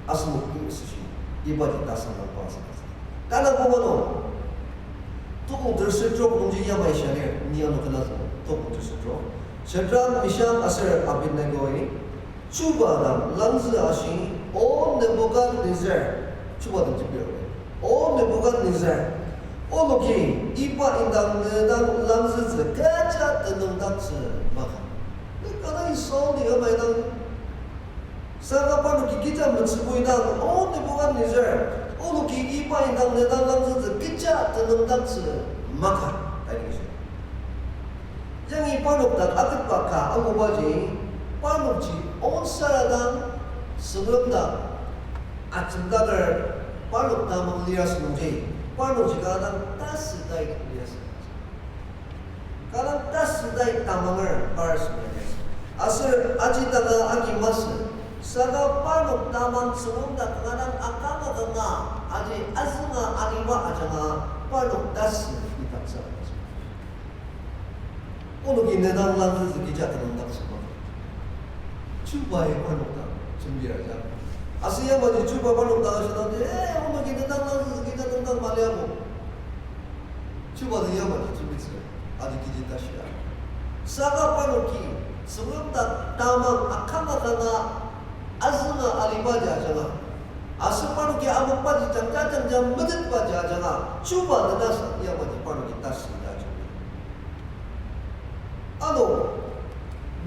asenok ni süshi ibaji tasangdangba asütsü. Tanü koba nung, tokong terser trok nungji yamai shia lir, ni ano kena züng, tokong terser trok. Shadrak, Mishak aser Abednego-i chuba dang langzü ashi, O Nebukadnezar, chuba dang jembir, O Nebukadnezar, onoki iba indang ne dang langzütsü kecha tenüngdaktsü maka. Ne kanga Israel ni yamai dang Saka parnoki kecha metsübui dang, O Nebukadnezar, onoki iba indang ne dang langzütsü kecha tenüngdaktsü maka, ta agi shi. Yangi parnok dak atetba ka angubaji, parnokji onsara dang Tsüngrem dak ajemdaker parnok tamang lir asü nungji, parnokji kanga dang tasü tai lir asü. Kanga dang tasü tai tamanger par süa lir. Aser aji danga agi masü, saka parnok tamang Tsüngrem dak kanga dang akanga kanga aji azünga aliba ajanga parnok tasü idaktsü. Onoki ne dang langzütsü kecha tenüngdaktsü maka. Chubai parnok dang jembir aja. Aser yamaji chuba parnok dang ashidangji, eh, onoki ne dang langzütsü kecha tenüngdak maliabo. Chuba den yamaji jembitsü, aji kechi tashia. Saka parnoki Tsüngrem dak tamang akanga kanga azünga alibaji ajanga, aser parnoki amokbaji jangja jangja metetbaji ajanga, chuba den asa yamaji parnoki tasü ta jembi. Ano,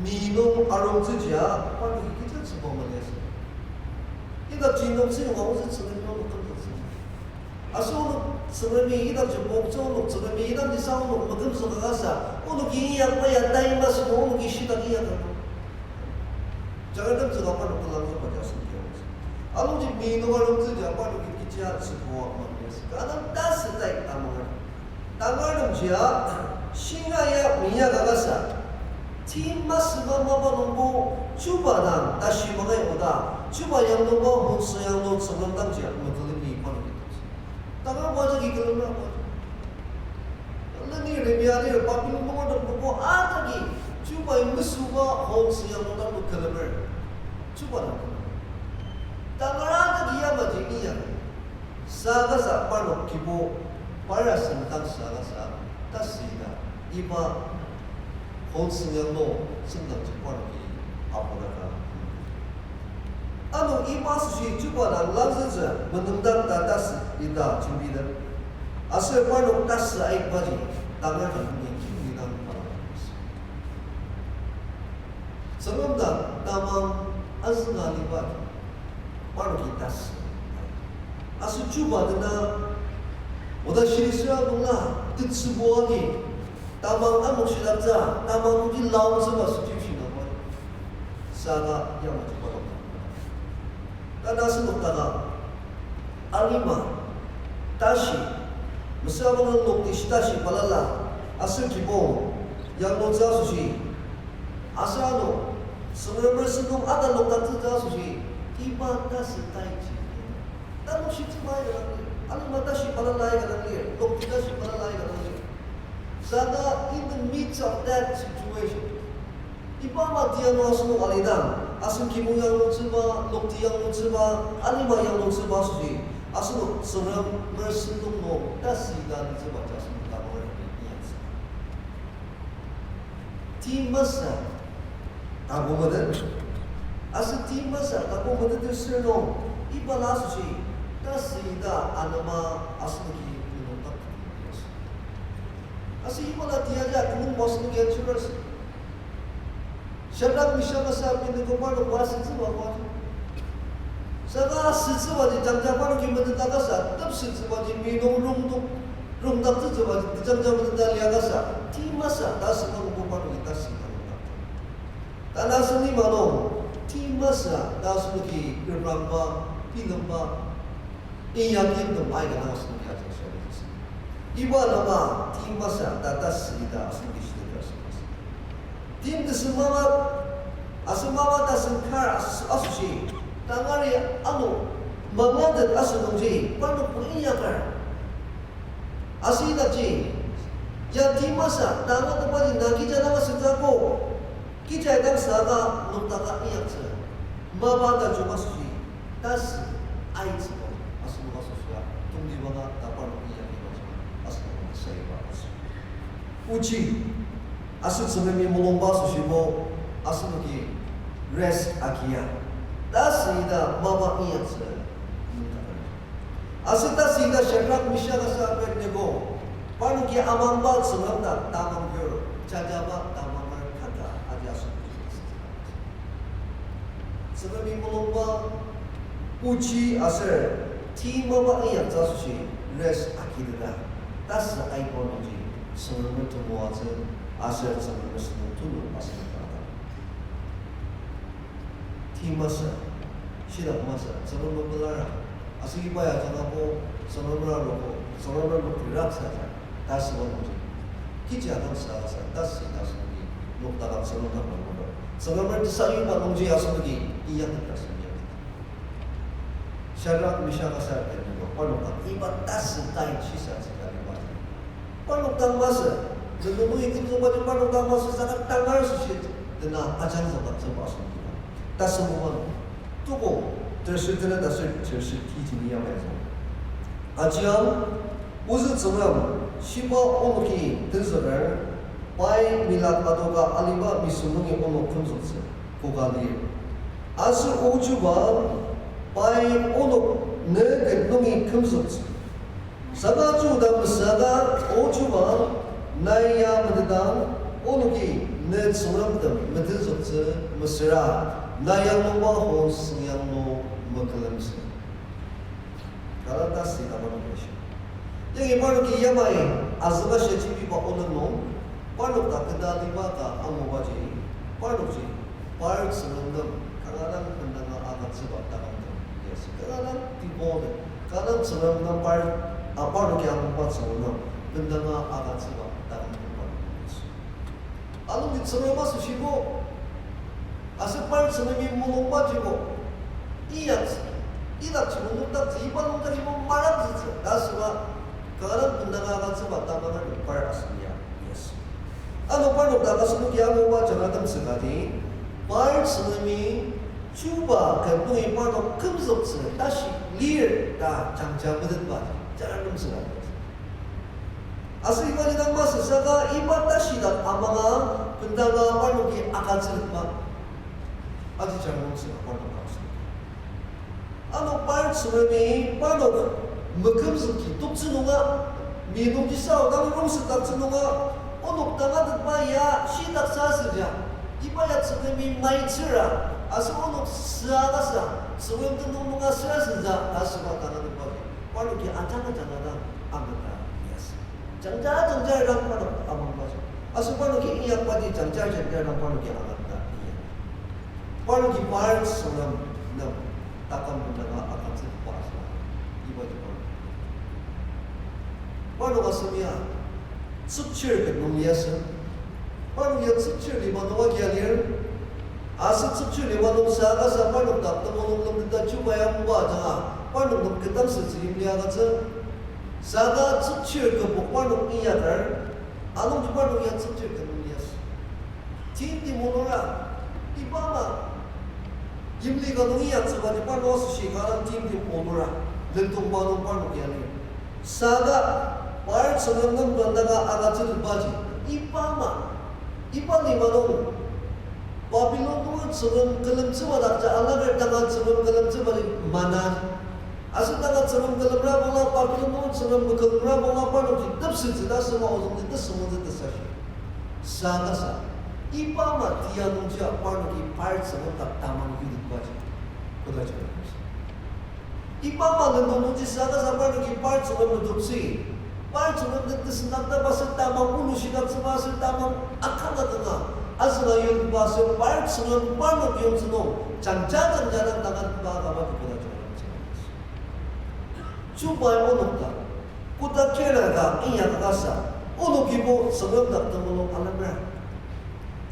mi nung arongtsüjia parnoki kecha tsüba maliasü. Idakji nungji nung aotsü Tsüngremi onok kümzüktsü. Aser onok Tsüngremi idakji poktsü, onok Tsüngremi idakji sa onok mekümzüka kasa, onoki inyakba ya tai masü, onoki shitak inyaka. Jangatemtsüka parnok telangzükba ja asen kiaotsü. Anungji mi nung arongtsüjia parnoki kecha tsübua maliasü. Kanga dang tasü tai tamanger. Tangar nungjia, shinga ya minyaka kasa, ti masüba mapa nungbo, chuba dang tashi mangai oda, chuba yangluba, Mosü yanglu, Tsüngrem dangji metülemi parnoki toktsü. Tangar waja ki külemra waja. Leni Yeremia lir Babilon nunger tem nungbo ataki chubai mesüba Mosü yanglu dang külemer. Chuba dang külemer. Tangar ataki yamaji inya. Saka sa parnok kibo para sendang saka sa tasü ita iba Mosü yanglu sendangji parnoki apodaka. Ano iba asoshi chuba dang langzütsü menüngdak ta tasü ita jembida. Aser parnok tasü aitbaji tangar dang nungi kidang mala. Tsüngrem dak tamang azünga aliba parnoki tasü. Aser chuba dena oda shirisüra nungla tetsübu agi tamang amok shidaktsü, tamang nungji laotsüba situation nungbo. Saka yamaji parnok. Tanü asenok daka alima, tashi, mesüra bangla nokti shi tashi balala, aser kibong, Yanglutsü asoshi, aser ano, Tsüngremer sentong ata lokdaktsütsü asoshi, iba tasü taiji. Tanü shitsüba aika dang lir, alima tashi balala aika dang lir, lokti tashi balala aika dang lir. Saka in the midst of that situation, iba ama tia nung asenok alidang, asen kibong yanglutsüba, lokti yanglutsüba, alima yanglutsüba asoshi, asenok Tsüngremer sentong nung tasü ta alitsübaji asenok tabanger ni inyaktsü. Timasa tapu metet. Aser timasa tapu meteter sür nung, iba la asoshi, tasü ta anema asenoki nenok tak. Aser iba la tiaja tenüng asenoki achiras. Shadrak, Mishak aser Abednego parnok asütsüba pa. Saka asütsübaji jangja parnoki meteta kasa, tepsettsübaji mi nung rongdok, rongdaktsütsübaji tejangja meteta lia kasa, timasa ta asüba nungbo parnoki tasü ta rongdak. Tanü asen lima nung, timasa ta asenoki reprangba, bilemba, inyaktentem aika dang asenoki ajak shia. Iba anema timasa ta tasü ta asenoki shiteter asü. Tim tesem mapa, aser mapa ta sen kar as-, asoshi, tangari ano mangatet asü nungji, parnok bo inyakar. Aser idakji, ya timasa ta angatetbaji na kija dang asütsü ko, kija dang saka nokdaka inyaktsü. Mapa tajung asoshi, tasü aitsüba, asenok asoshia, tongtibanga ta parnok inyakibaji, asenok saiba asoshi. Ochi, aser Tsüngremi mulungba asoshibo, asenoki rest agia. Tasü ita mapa inyaktsü. Aser tasü ita Shadrak, Mishak aser Abednego, parnoki amangba Tsüngrem dak tamang yur, jajaba tamanger kaka aji asoshi. Tsüngremi mulungba, ochi aser, timaba inyaktsü asoshi, rest akidena, tasü aiba nungji, Tsüngremer temoatsü, aser Tsüngremer sentong tulu aser ta. Timasa, shidak masa, Tsüngremer pelara, aser iba ya jangabo, Tsüngremer arogo, Tsüngremer nokti raksa ja, ta asüba nungji. Kechi adang sa asa, tasü ta asenoki, nokdaka Tsüngrem dak nangbo. Tsüngremer tesayuba nungji asenoki, inyaktet ta asenoki. Shadrak, Mishak aser Abednego, parnok dang iba tasü tai shisatsü ta iba. Parnok dang masü, nenok nungi kümzükbaji parnok dang masü saka tangar asoshi, tena ajangzükdaktsüba asenoki. Tasü mopang, tuko, terser tenet aser terser ti jini yamai züng. Ajiang, ozü Tsüngrem, shiba onoki tenzüker, pai milak adoka aliba misü nungi onok kümzüktsü, koka lir. Aser ochuba, pai onok ne ket nungi kümzüktsü. Saka chuda mesüaka ochuba, nai ya meteta, onoki ne Tsüngremtem metenzüktsü mesüra, nai yangluba hon süngyanglu mekülemtsü. Galata sita parnok ashi. Yangi parnoki yamai azünga shia jibiba onok nung, parnok ta keta liba ka angubaji, parnokji, par Tsüngrem nem, kanga dang bendanga agütsüba taküm tem, yes, kanga dang devoted, kanga dang Tsüngrem nem par, a, parnoki anguba Tsüngrem nem, bendanga agütsüba taküm tem parnok, yes. Anungji Tsüngrem asoshibo, aser par Tsüngremi mulungbajibo, inyaktsü, idakjibo nokdaktsü, iba nokdakibo marakzütsü ta asüba, kanga dang bendanga agütsüba tamanger par asüng ya, yes. Ano parnok dak asenoki anguba jangratemtsü kati, par Tsüngremi chuba ket nungi parnok kümzüktsü tashi lir ta jangja metetba jangratemtsü kati. Aser ibaji dang masü saka iba tashi dak amanga bendanga parnoki agütsütetba. Aji jangratemtsü parnok dang asü. Ano par Tsüngremi parnok mekümzüki toktsü nunga, mi nungji sao dang rongsetdaktsü nunga, onok tangatetba ya shidaktsü asüja, iba ya Tsüngremi maitsüra, aser onok süa kasa, Tsüngrem tenüng nunga süra senja ta asüba tangatetba, parnoki ajanga ajanga dang ameta liasü. Jangja jangja dang parnok amangbaji. Aser parnoki inyakbaji jangja jangja dang parnoki amangta inyak. Parnoki par Tsüngrem nem taküm bendanga agütsüba asüba. Ibaji parnok. Parnok asem ya, tsükchir ket nung liasü. ya tsükchir liba nung agia lir. Aser tsükchir liba nung saka sa parnok dak temulung lungketa chuba ya muba ajanga parnok nem ketang sütsü yimli agütsü. Saka tsükchir kübok parnok inyaker, anungji parnok ya tsükchir kenung liasü. Timtem onura, iba ama yimli ka nung inyaktsübaji parnok asoshi kanga timtem onura, lendong manung parnok ya lir. Saka par Tsüngrem nem bendanga agütsütetbaji, iba ama, iba lima nung Babilon nung Tsüngrem külemtsüba dakja alaker tanga Tsüngrem külemtsübaji mana. Aser tanga Tsüngrem külemra bangla Babilon nung Tsüngrem mekülemra bangla parnokji tepsetsü ta asüba ozüngji tesüngmangtsü tesashi. Saka sa, iba ama tia nungjia parnoki par Tsüngrem dak tamang yuditbaji koda jang. Iba ama lendong nungji saka sa parnoki par Tsüngrem metoktsü, par Tsüngrem den tesüngdaktsüba aser tamang ulushidaktsüba aser tamang akanga kanga azünga yonba aser par Tsüngrem parnok yongtsü nung jangja jangja dang tangan ba kaba koda jang. Chubai onok dak, koda kira ka inyaka kasa, onokibo Tsüngrem dak temulung alemra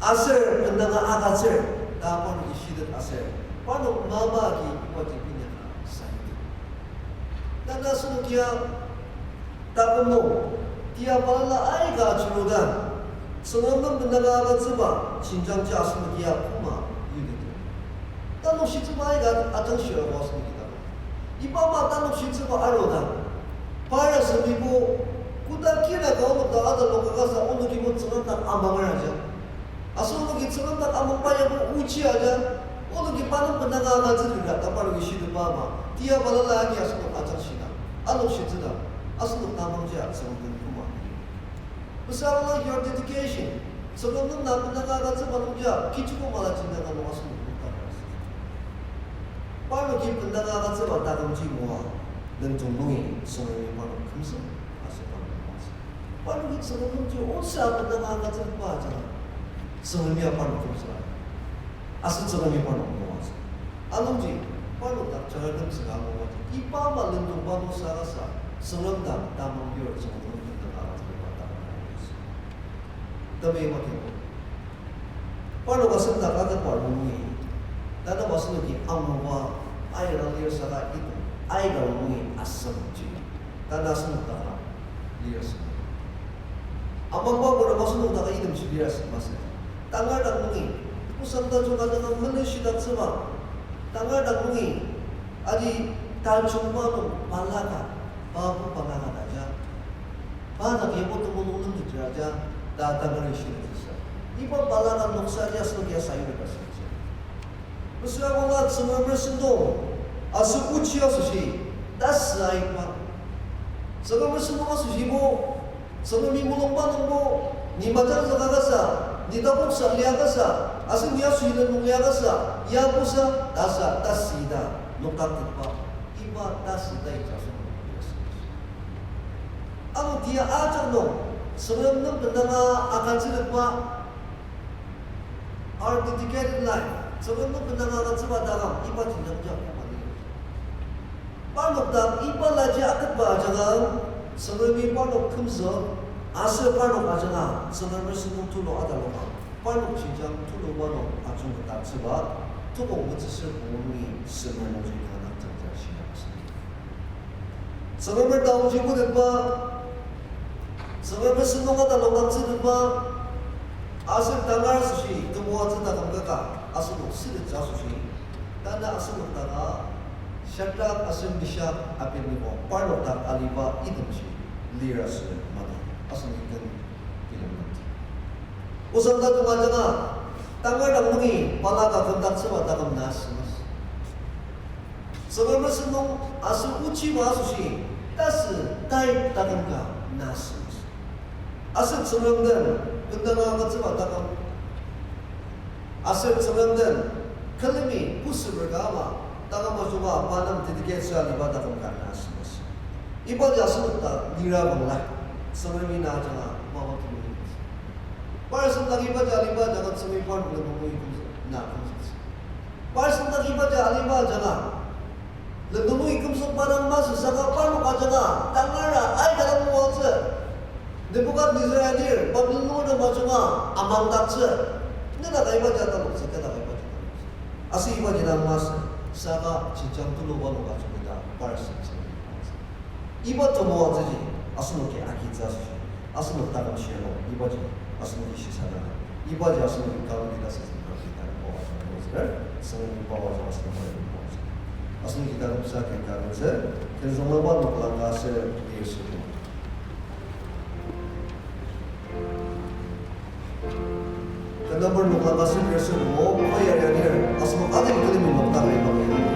aser bendanga agütsür ta parnoki shitet aser parnok mapa agi ibaji inyaka sayutet. Tanü asenokia taküm nung tia balala aika achiruda, Tsüngrem nem bendanga agütsüba jenjangji asenokia koma yutet. Tanü shitsüba aika ajangshirabo asenoki dak. Iba ama tanü shitsüba aruda, par asenokibo koda kira ka onok dak atalok kasa onokibo Tsüngrem dak amanger aja. Aser onoki Tsüngrem dak amangba yabo ochi aja, onoki pa nem bendanga agütsütsüra ta parnoki shitetba ama tia balala agi asenok ajangshidang, alok shitsüdang, asenok tamangjia Tsüngrem den koma. Mesüra bangla your dedication, Tsüngrem nem na bendanga agütsüba nungjia kechi koma la jindang ka nung asenok nokdakar asütsü. Parnoki bendanga agütsüba takümji moa, lendong nungi Tsüngremi parnok kümzük aser parnok moatsü. Parnoki Tsüngrem nungji otsü bendanga agütsüba ajanga Tsüngremi parnok kümzük aser Tsüngremi parnok moatsü. Anungji parnok dak jangratemtsüka angubaji iba ama lendongba nung saka sa Tsüngrem dak tamang yur Tsüngrem nem bendanga agütsüba taküm. Temi makibo. Parnok asen dak atetba nungi, tanü asenoki anguba aika lir saka item aika nungi asem ji, tanü asenok daka lir asem. Amangba kora asenok daka item ji lir asem masü. Tangar dak nungi, osang tajung ka daka mene shidaktsüba. Tangar dak nungi, aji tajungba nung balaka, babu balaka ta ja. Pa dak yabo temulung nung tejira ja, ta tangar ishina tesa. Iba balaka noksa ji asenoki sayuba asütsü. Mesüra bangla Tsüngremer sentong, aser ochi asoshi, tasü aika. Tsüngremer sentong asoshibo, Tsüngremi mulungba nungbo, ni majang züka kasa, ni takok sa lia kasa, aser ni asoshi lendong lia kasa, ya kosa, tasa, tasü ta, nokdaktetba, iba tasü ta ita sentong. Ano tia ajak nung, Tsüngrem nem bendanga agütsütetba, our dedicated life, Tsüngrem nem bendanga agütsüba taküm, iba jenjang ja koma lir. Parnok dak iba laji atetba ajanga, Tsüngremi parnok kümzük, aser parnok ajanga, Tsüngremer sentong tulu ataloka, parnok jenjang tuluba nung ajungketdaktsüba, tukong metsüsür pungu nungi semer nungji kanga jangja shia asü. Tsüngremer taoji kutetba, Tsüngremer sentong atalokdaktsütetba, aser tangar asoshi temoatsü taküm kaka, asenok sütettsü asoshi, tanü asenok daka, Shadrak aser Meshak Abednego, parnok dak aliba itemji, lir asü mani, asenok ken bilemdi. Osang tajung ajanga, tangar dak nungi balaka kümdaktsüba taküm na asü masü. Tsüngremer sentong aser ochiba asoshi, tasü tai taküm ka na asü masü. Aser Tsüngrem den bendanga agütsüba taküm, aser Tsüngrem den külemi pusuber ka ama, taküm ajunga pa nem dedicate asüa aliba taküm ka na asü masü. Ibaji asenok dak lira bangla, Tsüngremi na ajanga mapa tulu masü. Par asenok dak ibaji aliba ajanga Tsüngremi parnok lendong nungi kümzük, na kümzüktsü. Par asenok dak ibaji aliba ajanga, lendong nungi kümzükba dang masü saka parnok ajanga, tangara aika dang moatsü. Nebukadnezar anir, Babilon nung majunga amangdaktsü. Nena ka ibaji taloktsü, kena ka ibaji taloktsü. Aser ibaji dang masü, saka jenjang tuluba nung ajungketa par sentsü. Iba temoatsüji, asenoki agitsü asoshi, asenok taküm shia nung, ibaji, asenoki shisadang. Ibaji asenoki kangkida sasü kangkida nung, asenok Tsüngrem iba waja asenok kangkida. Asenoki taküm sa kangkida sü, tenzüngmaba noklang ka sü, yesü. Ken number noklang ka sentri aser mo, choir ya lir, asenok adim külemi noklang ka iba ya lir.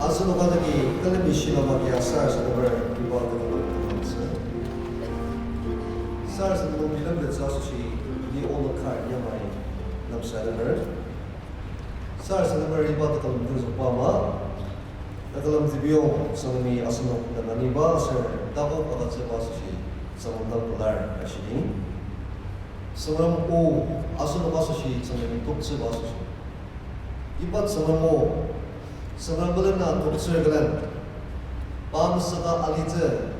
Asenok ajaki külemi shilem agi sarasadem iba nung bilemtettsü asoshi ni onok kar yamai lemsademer. Sarasadem iba tekülem tenzükba ama, tekülem tebiyong Tsüngremi asenok tenaniba aser takok agütsüba asoshi Tsüngrem dang pelar ta shidi. Tsüngrem o asenok asoshi Tsüngremi toktsüba asoshi. Iba Tsüngrem o, Tsüngrem melena toktsür külen, pa mesüka alitsü,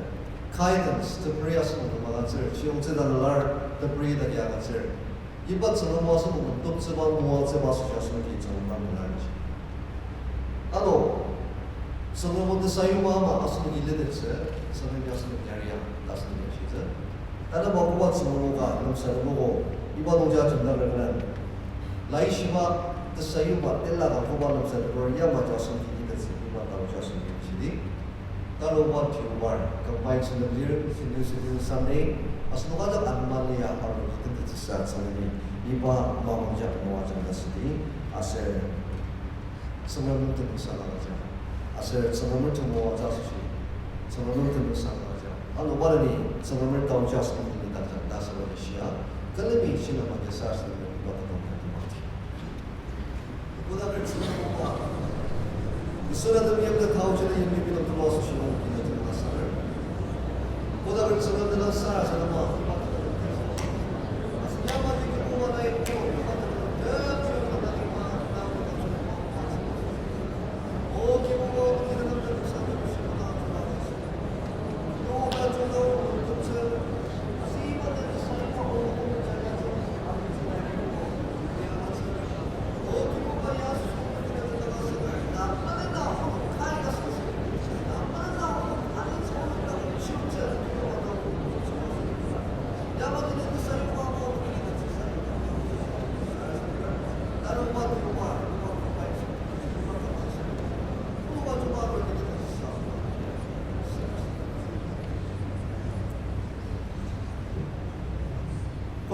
guidance, teperi asenok nem agütsür, chiyongtsü tanelar, teperi dagi agütsür. Iba Tsüngrem o asenok nem toktsüba, moatsüba asoshi asenoki Tsüngrem dang pelar ji. Ano, Tsüngrem o tesayuba ama asenoki litettsü, Tsüngremi asenok yariang ta asenoki ashitsü. Tanaba koba Tsüngrem o ka lemsatepogo, iba nungji ajemdaker külen, laishiba tesayuba tila ka koba lemsateper yamaji asenoki litettsü, iba taoji asenoki shidi. Taruba tiubar, combine sentep lir, sentep sentep Sunday, asenok ajak anema lia aru litettsüsa Tsüngremi, iba mamangja moaja ta shidi, aser Tsüngrem temeim saka agütsü. Aser Tsüngrem temoatsü asoshi. Tsüngrem nung tenüngsang agüja. Ano barani Tsüngremer taoji asüngdang ni takjang ta asüba shia. Külemi shilem agi sarasademdi iba taküm ka temati. Kodaker Tsüngrem oba. Yisu na temeim ka taoji na yimli bilem tulu asoshi nung kina tenüngsang. Kodaker Tsüngrem tenüngsang sarasadema.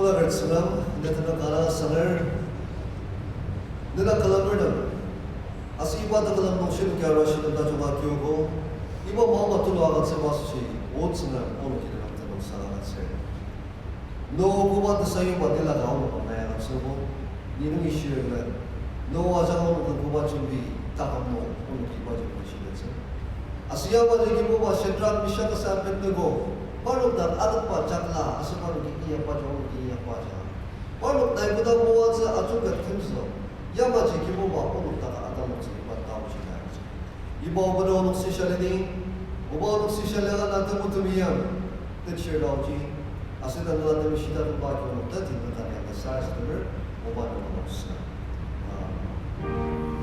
Kodaker Tsüngrem, ne tenüng kanga sanger, ne na külemer nem, aser iba tekülem nung shinoki arua shilem tajung agiogo, iba mama tulu agütsüba asoshi, O Tsüngrem, onoki ne nem tenüngsang agütsür. No koba tesayuba tila ka onok nai agütsüogo, ni nungi shirem, no ajak onok koba jembi taküm nung, onoki iba jembi shiletsü. Aser yamaji Kibuba Shadrak, Meshak aser Abednego, parnok dak atekba jakla, aser parnoki inyakba ja, onoki inyakba ja. Parnok nai koda moatsü ajungket kümzük, yamaji Kibuba onok dak ataloktsü iba taoji nai agütsü. Iba oba onok sishalidi, oba onok sishaliaka na temutemi yang, techir laoji, aser tanela temi shita temba ki onok teti nükani aka sarasademer, oba onok sü. Amen.